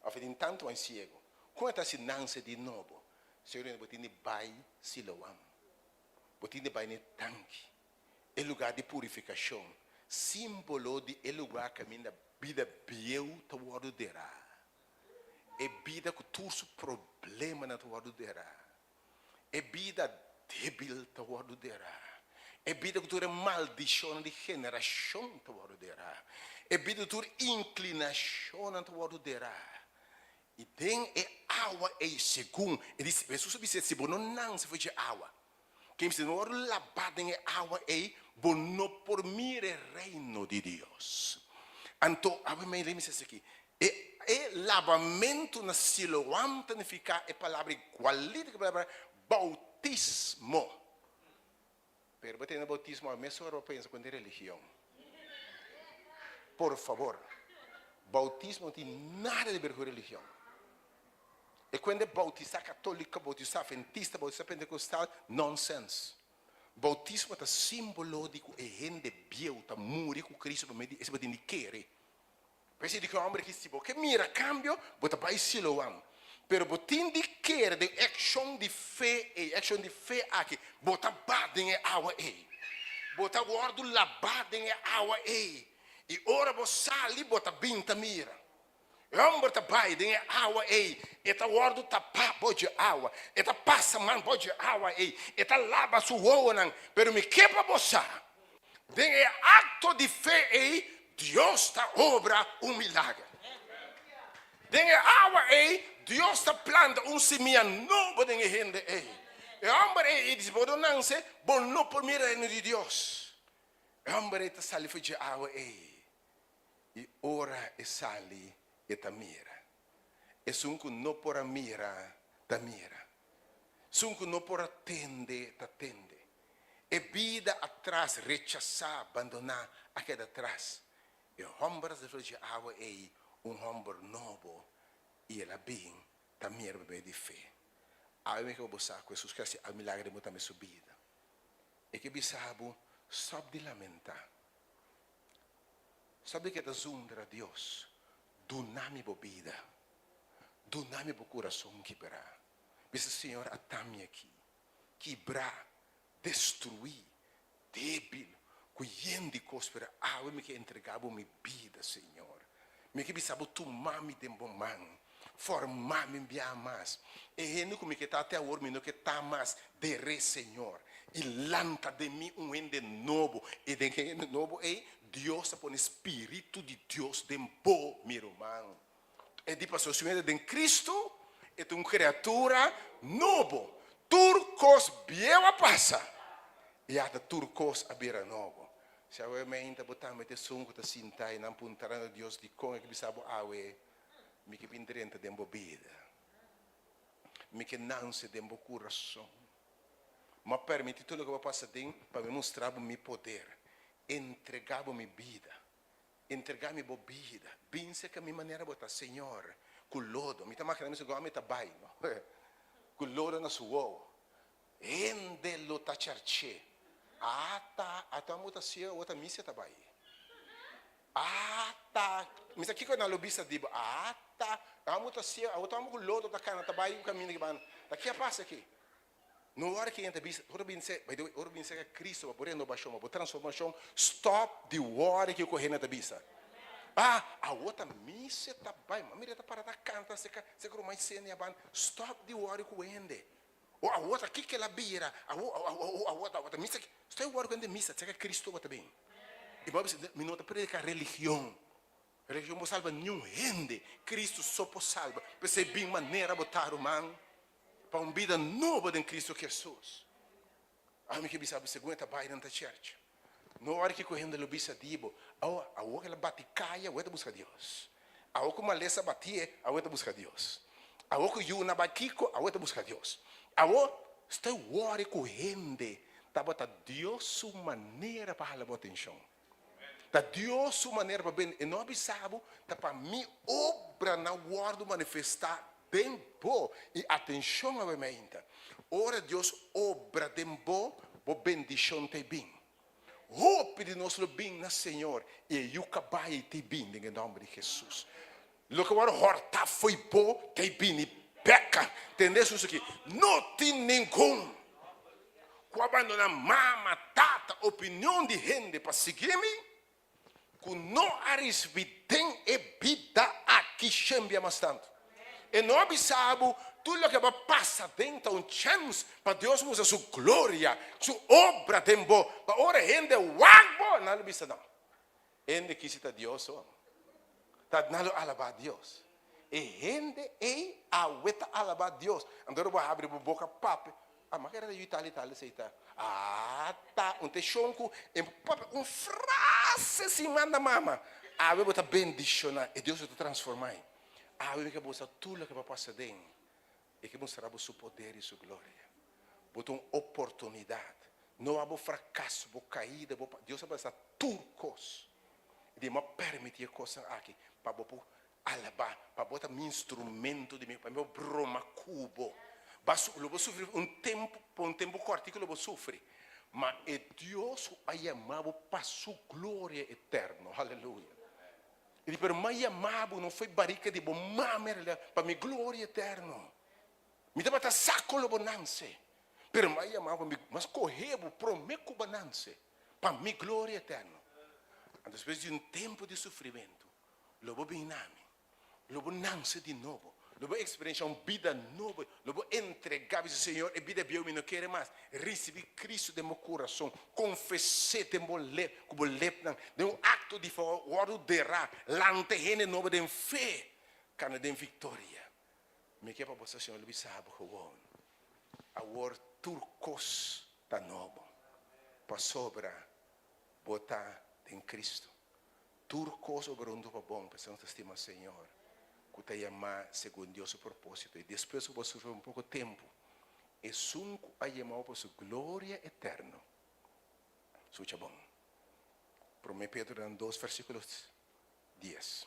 of e tin tantu aña siego. Kon e ta hasi nase di nobo? Señor, bo tin di bai Siloam. Bo tin di bai na e tanki, e lugar di purifikashon, simbolo di e lugar kaminda bida bieu ta wòrdu derá. E bida ku tur su problemanan ta wòrdu derá. E bida débil ta wòrdu derá. E bida ku tur e maldishonnan di generashon ta wòrdu derá. E bida ku tur inklinashonnan ta wòrdu derá. I den e awa ei, segun e di, Hesus a bisa, si bo no nanse for dje awa, ken bisa, si bo no wòrdu labá den e awa ei, bo no por mira e reino di Dios. Anto, awe mei lei mi sa esaki, E e labamentu na Siloam ta nifiká e palabra igualito ku e palabra boutismo. Pero bo tende boutismo a mesora bo pensa ku un religion. Por fabor, boutismo no tin nada di ber ku religion. E kuende boutisá katóliko, boutisá adventista, boutisá pentekostal, nonsens. Boutismo ta símbolo di ku e hende bieu ta muri ku Kristu pa medio di esei bo tin di kere. P'esei di ku e hòmber ki si bo ke mira kambio, bo ta bai Siloam. Pero bo tin di kere den e akshon di fe ei, e akshon di fe aki, bo ta ba den e awa ei. Bo ta wòrdu labá den e awa ei. I ora bo sali, bo ta bin ta mira. E hòmber ta bai den e awa ei, e ta wòrdu tapá bou dje awa, e ta pasa man bou dje awa ei, e ta laba su wowonan. Pero mi ke pa bo sa, den e akto di fe ei, Dios ta obra un milager. Den e awa ei, Dios ta planta un simia nobo den e hende ei. E hòmber ei, e di, Bo no nanse, bo no por mira Reino di Dios. E hòmber ei ta sali for dje awa ei, i ora e sali, e ta mira. Esun ku no por a mira, ta mira. Esun ku no por a tende, ta tende. E bida atras, rechasá, bandoná, a keda atras. E hòmber a sali for dje awa ei, un hòmber nobo, i el a bin ta mira pa medio di fe. Awe mi ke bo sa ku Hesus ke hasi al milager den bo tambe su bida. E ke bisa bo, Stòp di lamentá. Stòp di keda zundra Dios. Duna mi bo bida. Duna mi bo kurason kibrá. Bisa, Señor, ata mi aki, kibrá, destruí, débil, ku yen di kos, pero awe mi ke entregá bo mi bida, Señor. Mi ke bisa bo tuma mi den bo man, forma mi bia mas. E hende ku mi ke ta te awor, mi no ke ta mas. Der'é, Señor, i lanta den mi un hende nobo. I den e hende nobo ei, Dios ta pone Spiritu di Dios den bo, mi ruman. E di pasobra si un hende den Cristo, e ta un criatura nobo. Tur cos bieu a pasa, i ata tur cos a bira nobo. Si awe meinta bo tambe ta esun cu ta sinta i nan puntra na Dios dicon e ke bisa bo awe, Mi ke bin drenta den bo bida. Mi ke nanse den bo curason. M'a permiti tur loke bo a pasa den pa mi mustra bo mi poder. Entrega bo mi bida. Entrega mi bo bida. Bin serka mi manera bo ta, Señor, ku lodo. Mi ta magina mi su gòmi ta bai, no? Ku lodo na su wowo. Hende lo ta charché. Ata, ata bo ta siega, bo ta misa ta bai. Ata, mi sa kiko nan lo bisa di bo. Ata, amo ta siega, abo ta amo ku lodo ta kana ta bai un kaminda ki banda. Ta ke a pasa aki? No ora ki hende ta bisa, ora bin se, by the way, ora bin serka Cristo pa bo renobashon, pa bo transformashon, stop di wòrdu kiko hende ta bisa. Ah, awor ta misa ta bai, ma mira e ta para ta kanta serka, serka ruman Senia ban, stop di wòrdu ku hende. O awor ta kiko el a bira, awor, awor, awor, awor ta misa, stop di wòrdu ku hende misa, serka Cristo bo ta bin. I bo a bisa, mi no ta predika religion. Religion por salba niun hende, Cristo so por salba. P'esei bin manera bo ta, ruman. Pa un bida nobo den Cristo Jesus. Ami ke bisa bo segun e ta bai nan ta church. No ora ki ku hende lo bisa di bo, oh, awor el a bati kaya, awor e ta buska Dios. Awor ku malesa batié, awor e ta buska Dios. Awor ku yu na bai kiko, awor e ta buska Dios. Awor, stoi wòri ku hende tabata Dios su manera pa hala bo atenshon. Ta Dios su manera pa bende. E no a bisa bo, ta pa mi obranan wòrdu manifestá den bo. I atenshon awe mainta, ora Dios obra den bo, bo bendishon ta e bin. Hopi di nos lo bin na Señor i e yu kabai ta e bin den e nòmber di Hesus. Loke wòrdu hòrtá fo'i bo ta e bini bèk. Tende Hesus aki, No tin ningun ku a bandoná mama, tata, opinion di hende pa sigui mi, ku no a risibí den e bida aki shen bia mas tantu. E no a bisa bo tur loke bo a pasa den ta un chèns pa Dios mustra su gloria, su obra den bo, pa ora hende wak bo, nan lo bisa, No, Hende kisi ta Dios so. Ta nan lo alabá Dios. E hende ei awe ta alabá Dios. Anto ora bo habri bo boka papia, ah, ma kere ta yu tal i tal esei ta. Ah, ta un te shon ku e papia un frase sin manda mama. Awe bo ta bendishoná e Dios lo ta transformá ei. Awe mi ke bo sa tur loke bo a pasa den. E ke mustra bo su poder i su gloria. Bo ta un oportunidat. No a bo frakaso, bo kaida, bo Dios a basa tur kos. I di mi a permití e kosnan aki pa bo por alabá, pa bo ta mi instrumento di mi, pa mi por broma ku bo. Ba su, lo bo sufri un tempu, pa un tempu kòrtiku lo bo sufri, ma e Dios ku a yama bo pa su gloria eterno, aleluya. I di, Pero m'a yama bo, no fo'i barika di bo mama, en realidad, pa mi gloria eterno. Mi tabata sa kon lo bo nanse, pero m'a yama bo, m'a skohe bo promé ku bo nanse, pa mi gloria eterno. Anto despues di un tempu di sufrimentu, lo bo bin na mi. Lo bo nanse di nobo. Lo bo eksperenshá un bida nobo. Lo bo entregá, bisa, Señor, e bida bieu mi no kere mas. Risibí Cristo den bo kurason. Konfes'é den bo lep, ku bo lepnan. Den un akto di fe wòrdu derá. Lanta e hende nobo den fe, kana den viktoria. Mi ke pa bo sa, Señor lo bisa bo gewoon, Awor tur kos ta nobo, pasobra bo ta den Cristo. Tur kos obra huntu pa bon, p'esei nos ta stima Señor, ku ta yamá segun Dios su propósito. I despues ku bo a sufri pa un poko tempu, esun ku a yama bo pa su gloria eterno, sucha bon. Promé Pedro nan dos versíkulo dies.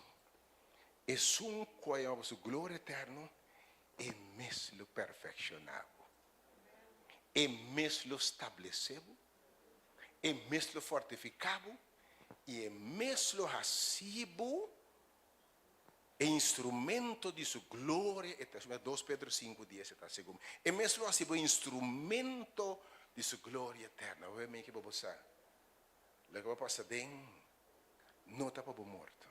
Esun ku a yama pa su gloria eterno, e mes lo perfekshoná bo, e mes lo stablesé bo, E mes lo fortifiká bo i e mes lo hasi bo e instrumento di su gloria eterno. Dos Pedro sinku dies e ta segun. E mes lo hasi bo instrumento di su gloria eterno. Awe mi ke bo bo sa loke bo a pasa den no ta pa bo morto.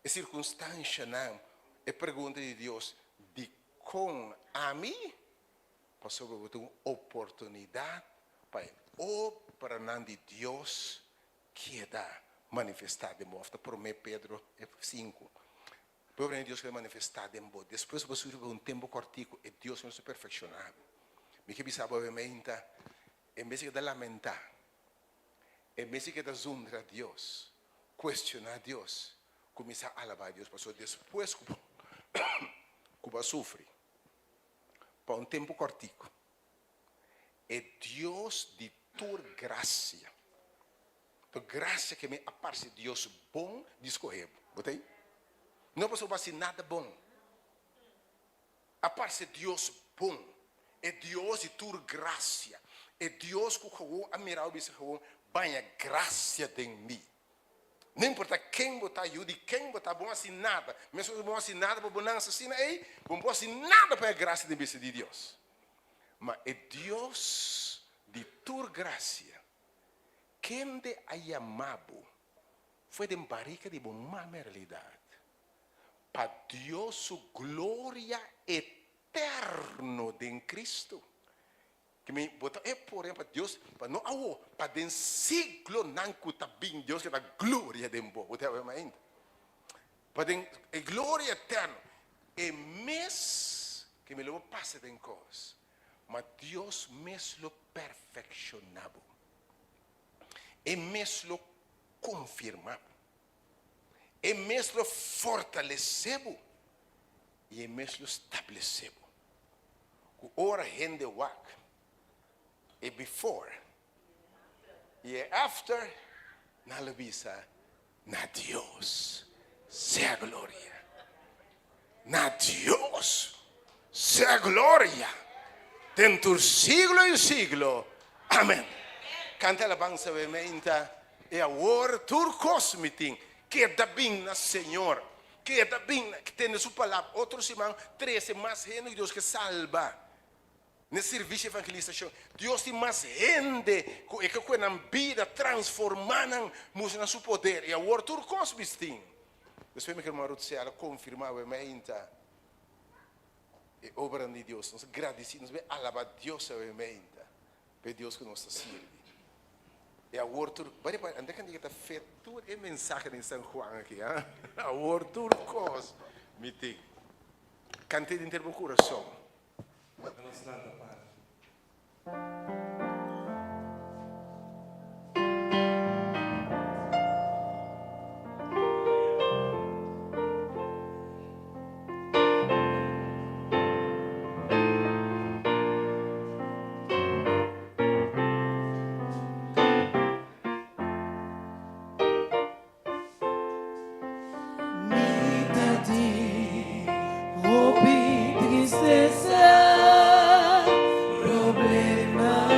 E sirkunstanshanan, e pregunta di Dios, dikon ami? Pasobra bo tin un oportunidat pa e obranan di Dios keda manifestá den bo. Òf ta Promé Pedro 5. Pa e obranan di Dios keda manifestá den bo. Despues bo sufri pa un tempu kòrtiku, e Dios mester perfekshoná bo. Mi ke bisa bo awe-meinta, en bes di keda lamentá, en bes di keda zundra Dios, kuestioná Dios, kuminsá alabá Dios. Pasobra despues ku bo ku bo a sufri, pa un tempu kòrtiku. E Dios di tur grasia. Tur grasia ke mi a parse Dios bon di skohe bo. Bo ta ei? No pasobra bo hasi nada bon. A parse Dios bon. E Dios di tur grasia. E Dios ku gewoon a mira bo bisa gewoon, baña grasia den mi. No importa ken bo ta, yu di ken bo ta, bo no hasi nada. Meskos ku bo no hasi nada pa bo nanse asina ei, bo no por hasi nada pa e grasia den bista di Dios. Ma e Dios di tur grasia, kende a yama bo for den barika di bo mama en realidat, pa Dios su gloria eterno den Cristo. Ki mi bo ta e por pa Dios, pa no awo, pa den siglonan ku ta bin Dios ke ta gloria den bo. Bo ta haber ainda. Pa den e gloria eterno, e mes ke mi lo bo pasa den kos, ma Dios mes lo perfekshoná bo. E mes lo konfirmá bo. E mes lo fortalesé bo i e mes lo stablesé bo. Ku ora hende wak e before i e after, nan lo bisa, Na Dios sea gloria! Na Dios sea gloria den tur siglo i siglo. Amen. Kanta alabansa we meinta e awor tur kos mi tin. Keda bin na Señor. Keda bin na tende su palabra. Otro siman trese mas hende ku Dios ke salba na e servisio evangelisashon. Dios tin mas hende ku e ke kue nan bida, transforma nan, mustra nan su poder. E awor tur kos mi tin. Despues mi hermano Ruth a konfirmá we meinta e obranan di Dios. Nos gradisí, nos bai alabá Dios awe meinta pa e Dios ku nos ta sirbi. E awor tur, bai riba, anda kandiga ta fe tur e mensahe den San Juan aki, ha? Awor tur kos mi tin. Kant'é denter bo kurason. Laga nos lanta para. Mi ta tin hopi tristesa, problema.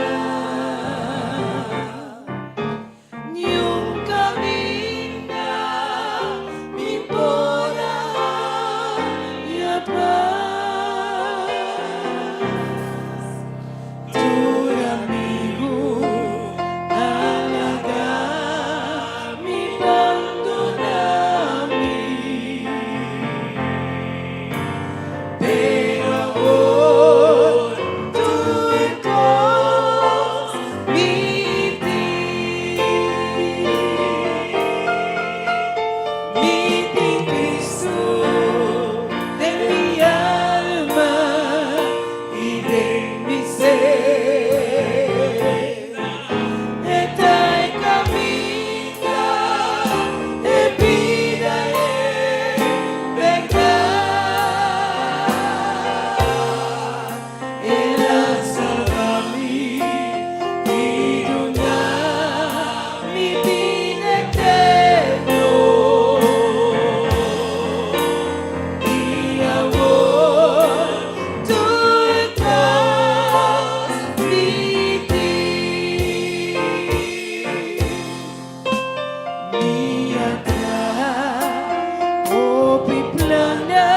Hopi plana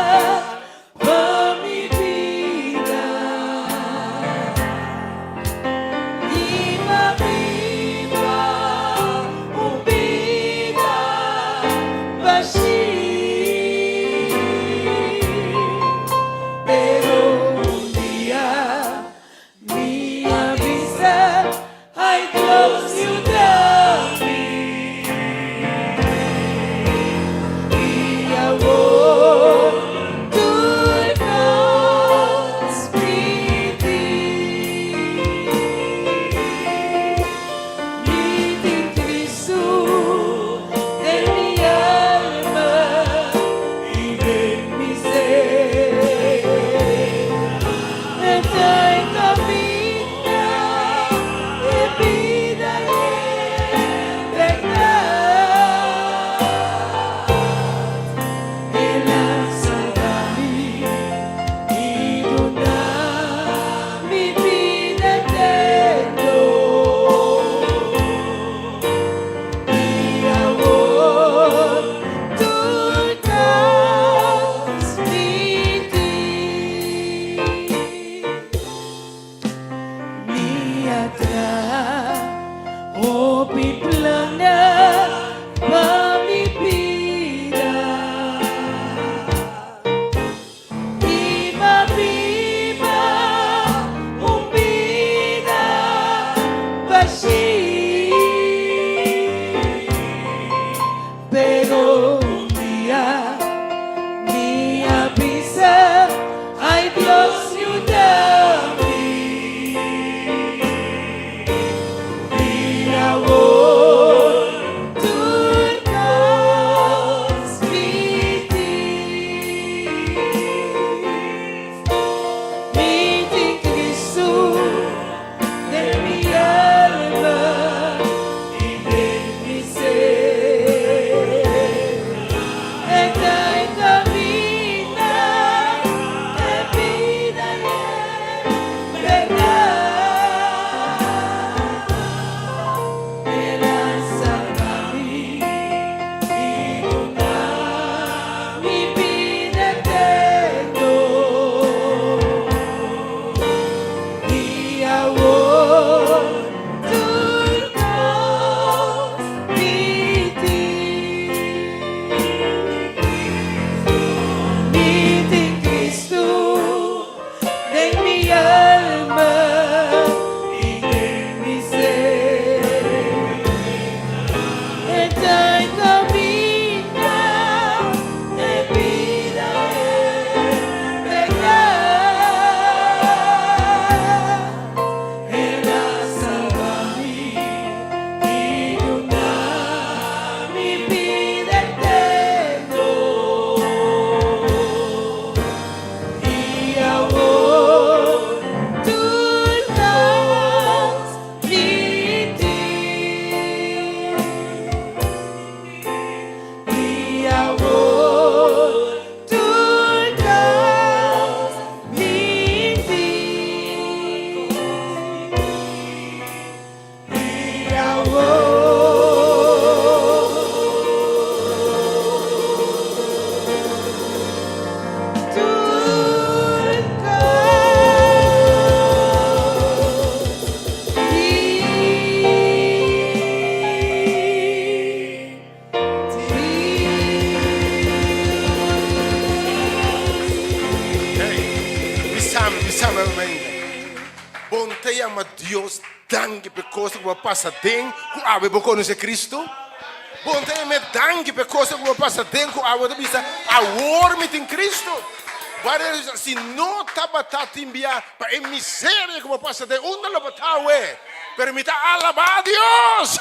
pa mi bida I pa biba un bida bashí. Pero un dia mi a bisa, Ay Dios, yuda mi. I awor tur kos mi tin. Mi tin Cristo den mi alma i den mi ser. E ta e kaminda, e bida i e bèrdat. El a salba mi i duna mi bida eterno. I awor tur kos mi tin. Mi a traha hopi plana pa mi bida I m'a biba un bida bashí. Pero un dia mi a bisa, Ay Dios, yuda mi. I awor tur kos mi tin. Mi tin Cristo den mi alma i den mi ser. E ta e kaminda, e bida i e bèrdat. El a salba mi i duna mi bida eterno. I awor tur kos mi tin. Mi tin Cristo den mi alma i den mi ser. E ta e kaminda, e bida i bèrdat. El a salba mi i duna mi bida eterno. I awor tur kos mi tin. I awor tur kos mi tin. I awor tur kos mi tin. Hey, bisami, bisami mainta. Bo n' ta yama Dios danki pa e kos ku bo a pasa den ku awe bo konosé Kristu? Bo n' ta yam'é danki pa e kos ku bo a pasa den ku awe bo ta bisa, Awor mi tin Kristu? Bo a realisá si no tabata tin bia pa e miseria ku bo a pasa den, unda lo bo ta awe? Pero mi ta alabá Dios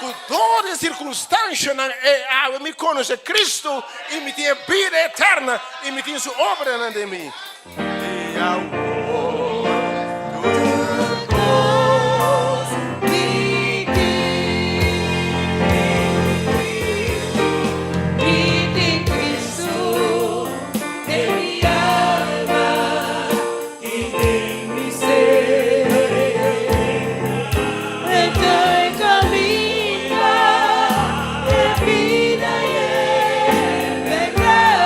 ku dor di e sirkunstanshanan ei awe mi konosé Kristu i mi tin e bida eterna i mi tin su obranan den mi. I awor tur kos mi tin. Mi tin Kristu den mi alma i den mi ser. E ta e kaminda, e bida i e bèrdat.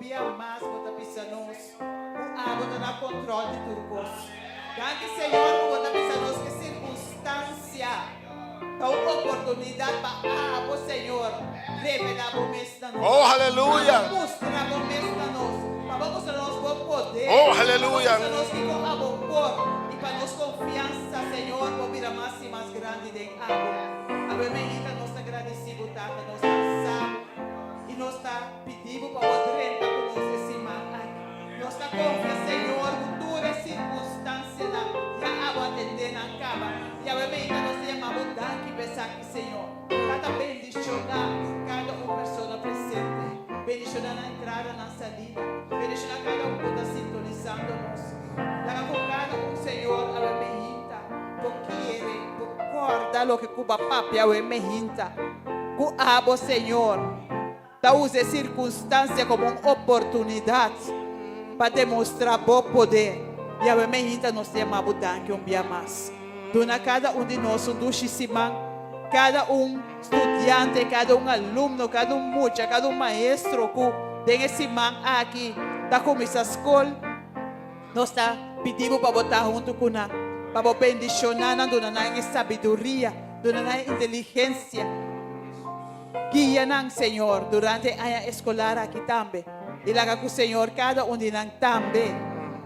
bia mas Bo ta bisa nos ku abo ta na kontròl di tur kos. Danki Señor ku Bo ta bisa nos ku sirkunstansia ta un oportunidat pa abo Señor revelá Bo mes na nos. Oh, aleluya. Pa Bo mustra Bo mes na nos. Pa Bo mustra nos Bo poder. Oh, aleluya. Pa Bo mustra nos kiko abo por i pa nos konfiansa Señor por bira mas i mas grandi den abo. Awe mehita nos ta gradisí Bo Tata, nos ta sa Bo i nos ta pidi Bo pa Bo drenta ku nos e siman aki. Nos ta konfia Señor ku tur e sirkunstansianan ya abo atendé nan kaba. I awe mehita nos ta yama Bo danki pa esaki Señor. Tata bendishoná kada un persona presente. Bendishoná nan entrada, nan salida. Bendishoná kada un ku ta sintonisando nos. Laga ku kada un Señor awe mehita bo kere bo kòrda loke ku bo a papia awe mehinta ku abo Señor ta usa e sirkunstansia komo un oportunidat pa demostrá bo poder. I awe mehinta nos ta yama bo danki un bia mas. Duna kada un di nos un dushi siman, kada un studiante, kada un alumno, kada un mucha, kada un maestro ku den e siman aki ta kuminsá skol. Nos ta pidi bo pa bo ta huntu ku nan, pa bo bendishoná nan, duna nan e sabiduria, duna nan e inteligensia. Guia nan, Señor, durante e aña eskolar aki tambe, i laga ku Señor kada un di nan tambe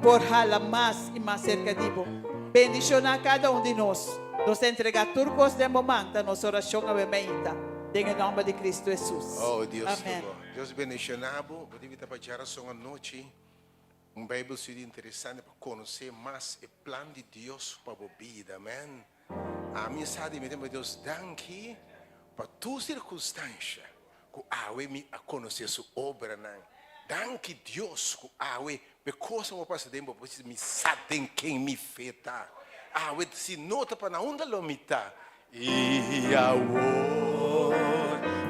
por hala mas i mas serka di bo. Bendishoná kada un di nos. Nos ta entregá tur kos den bo man, ta nos orashon awe meinta, den e nòmber di Kristu Hesus. Oh, Dios ta Amèn. bo. Dios bendishoná bo. Bo dibi ta pa djarason anochi. Un Bijbel studie interesante pa conoce mas e plan di Dios pa bo bida. Amen. Ami sa di mi tempo Dios danki pa tur circunstancia cu awe mi a conoce su obranan. Danki Dios cu awe pe cosa cu a pasa den bo bida mi sa den ken mi fe ta. Awe si no ta pa na unda lo mi ta. I awor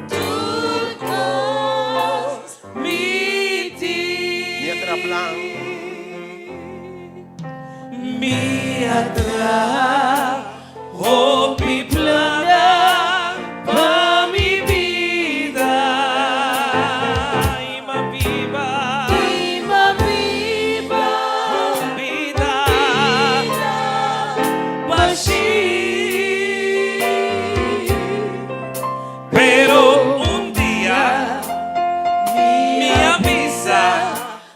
Tur kos mi tin. Mi a traha plan. Mi a traha hopi plannan pa mi bida. I m'a biba. I m'a biba. Bida. Bashí. Pero un dia mi a bisa,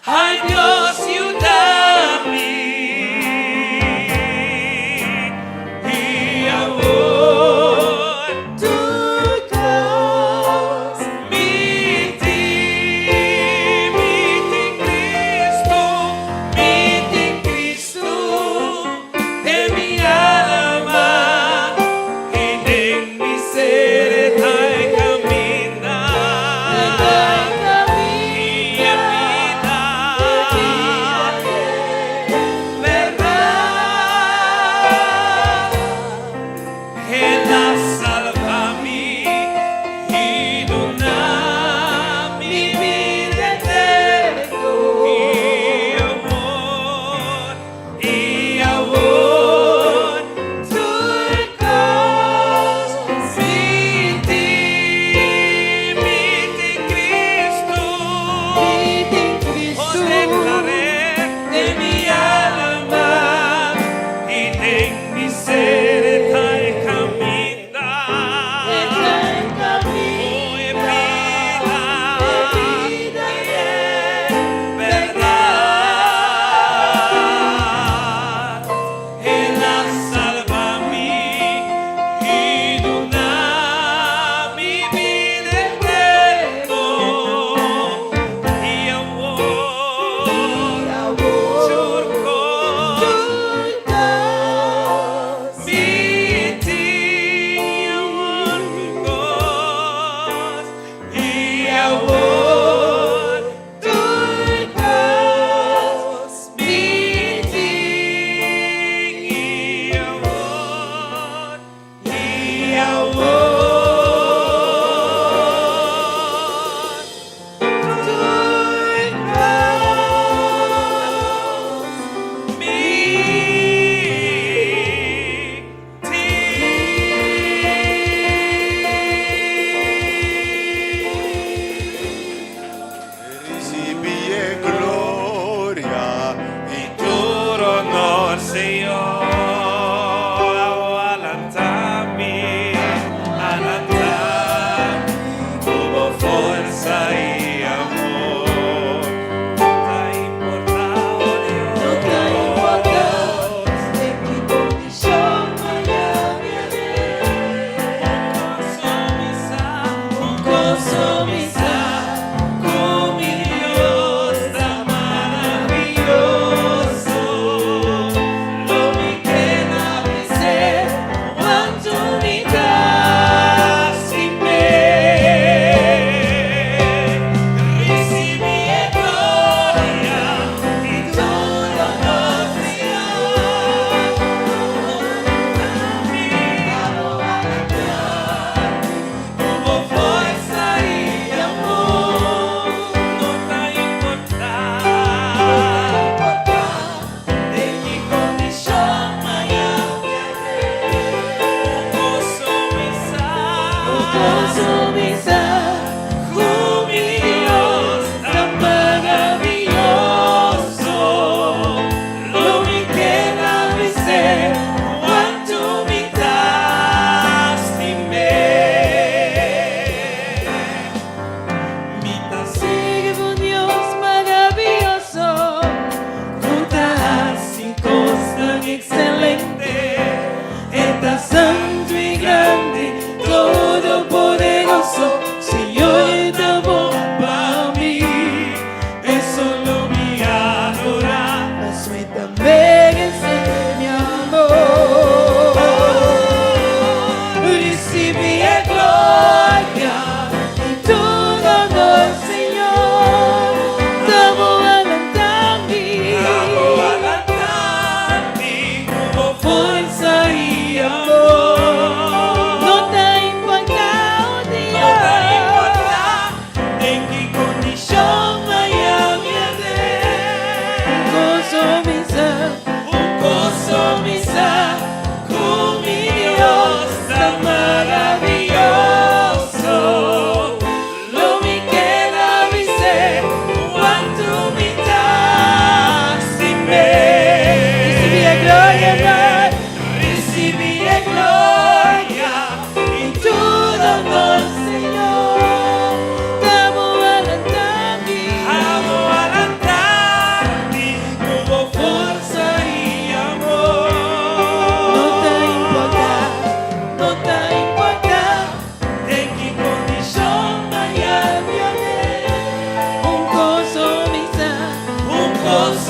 Ay Dios yuda mi. I awor Tur kos mi tin, mi tin Cristo, mi tin Cristo den mi alma i den mi ser ta e kaminda. I e bida, bèrdat. El a salba mi i duna mi bida eterno. I awor, i awor, Tur kos mi tin, mi tin Cristo. Mi tin Oh, Cristo. deklar'é den mi alma i den mi ser ta e kaminda. Ta e Oh, e kaminda. bida, Bida bèrdat. El a salba mi i duna mi bida eterno. I awor, tur kos Tur kos mi tin awor tur kos i awor Tur kos mi tin i awor i awor Tur kos mi tin. Risibí Señor, abo a lanta mi, a lanta ku bo forsa i amor. No ta importá, oh Dios. No ta importá den ki kondishon mi Un kos mi sa, Ku mi Dios ta maravioso. Lo mi keda bis'é, kuantu mi ta stim'é. Risibí e gloria i tur honor, Señor. Abo a Ku bo forsa i amor. No ta importá den ki kondishon Un kos mi sa, Un kos mi sa, Ku mi Dios ta maravioso. Lo mi keda bis'é, kuantu mi ta stim'é. Mi ta Sigui un Dios maravioso, ku ta hasi kosnan ekselente, E ta santu i grandi, todopoderoso, Señor ta bon pa mi. E so lo mi adorá. Paso e ta meresé mi amor. Risibí e gloria i tur honor, Señor. Ta bo a lanta mi. Abo a lanta mi ku bo forsa i amor. No ta importá, oh Dios. No ta importá den ki kondishon Un kos mi sa, Un kos mi sa, ku mi Dios ta maravioso. Lo mi keda bis'é, kuantu mi ta stim'é. Risibí e gloria, Pai. Risibí e gloria i Tur honor, Señor. Ta bo a lanta mi. Abo a lanta mi ku bo forsa i amor. No ta importá, no ta importá. Den ki kondishon Un kos mi sa, Un kos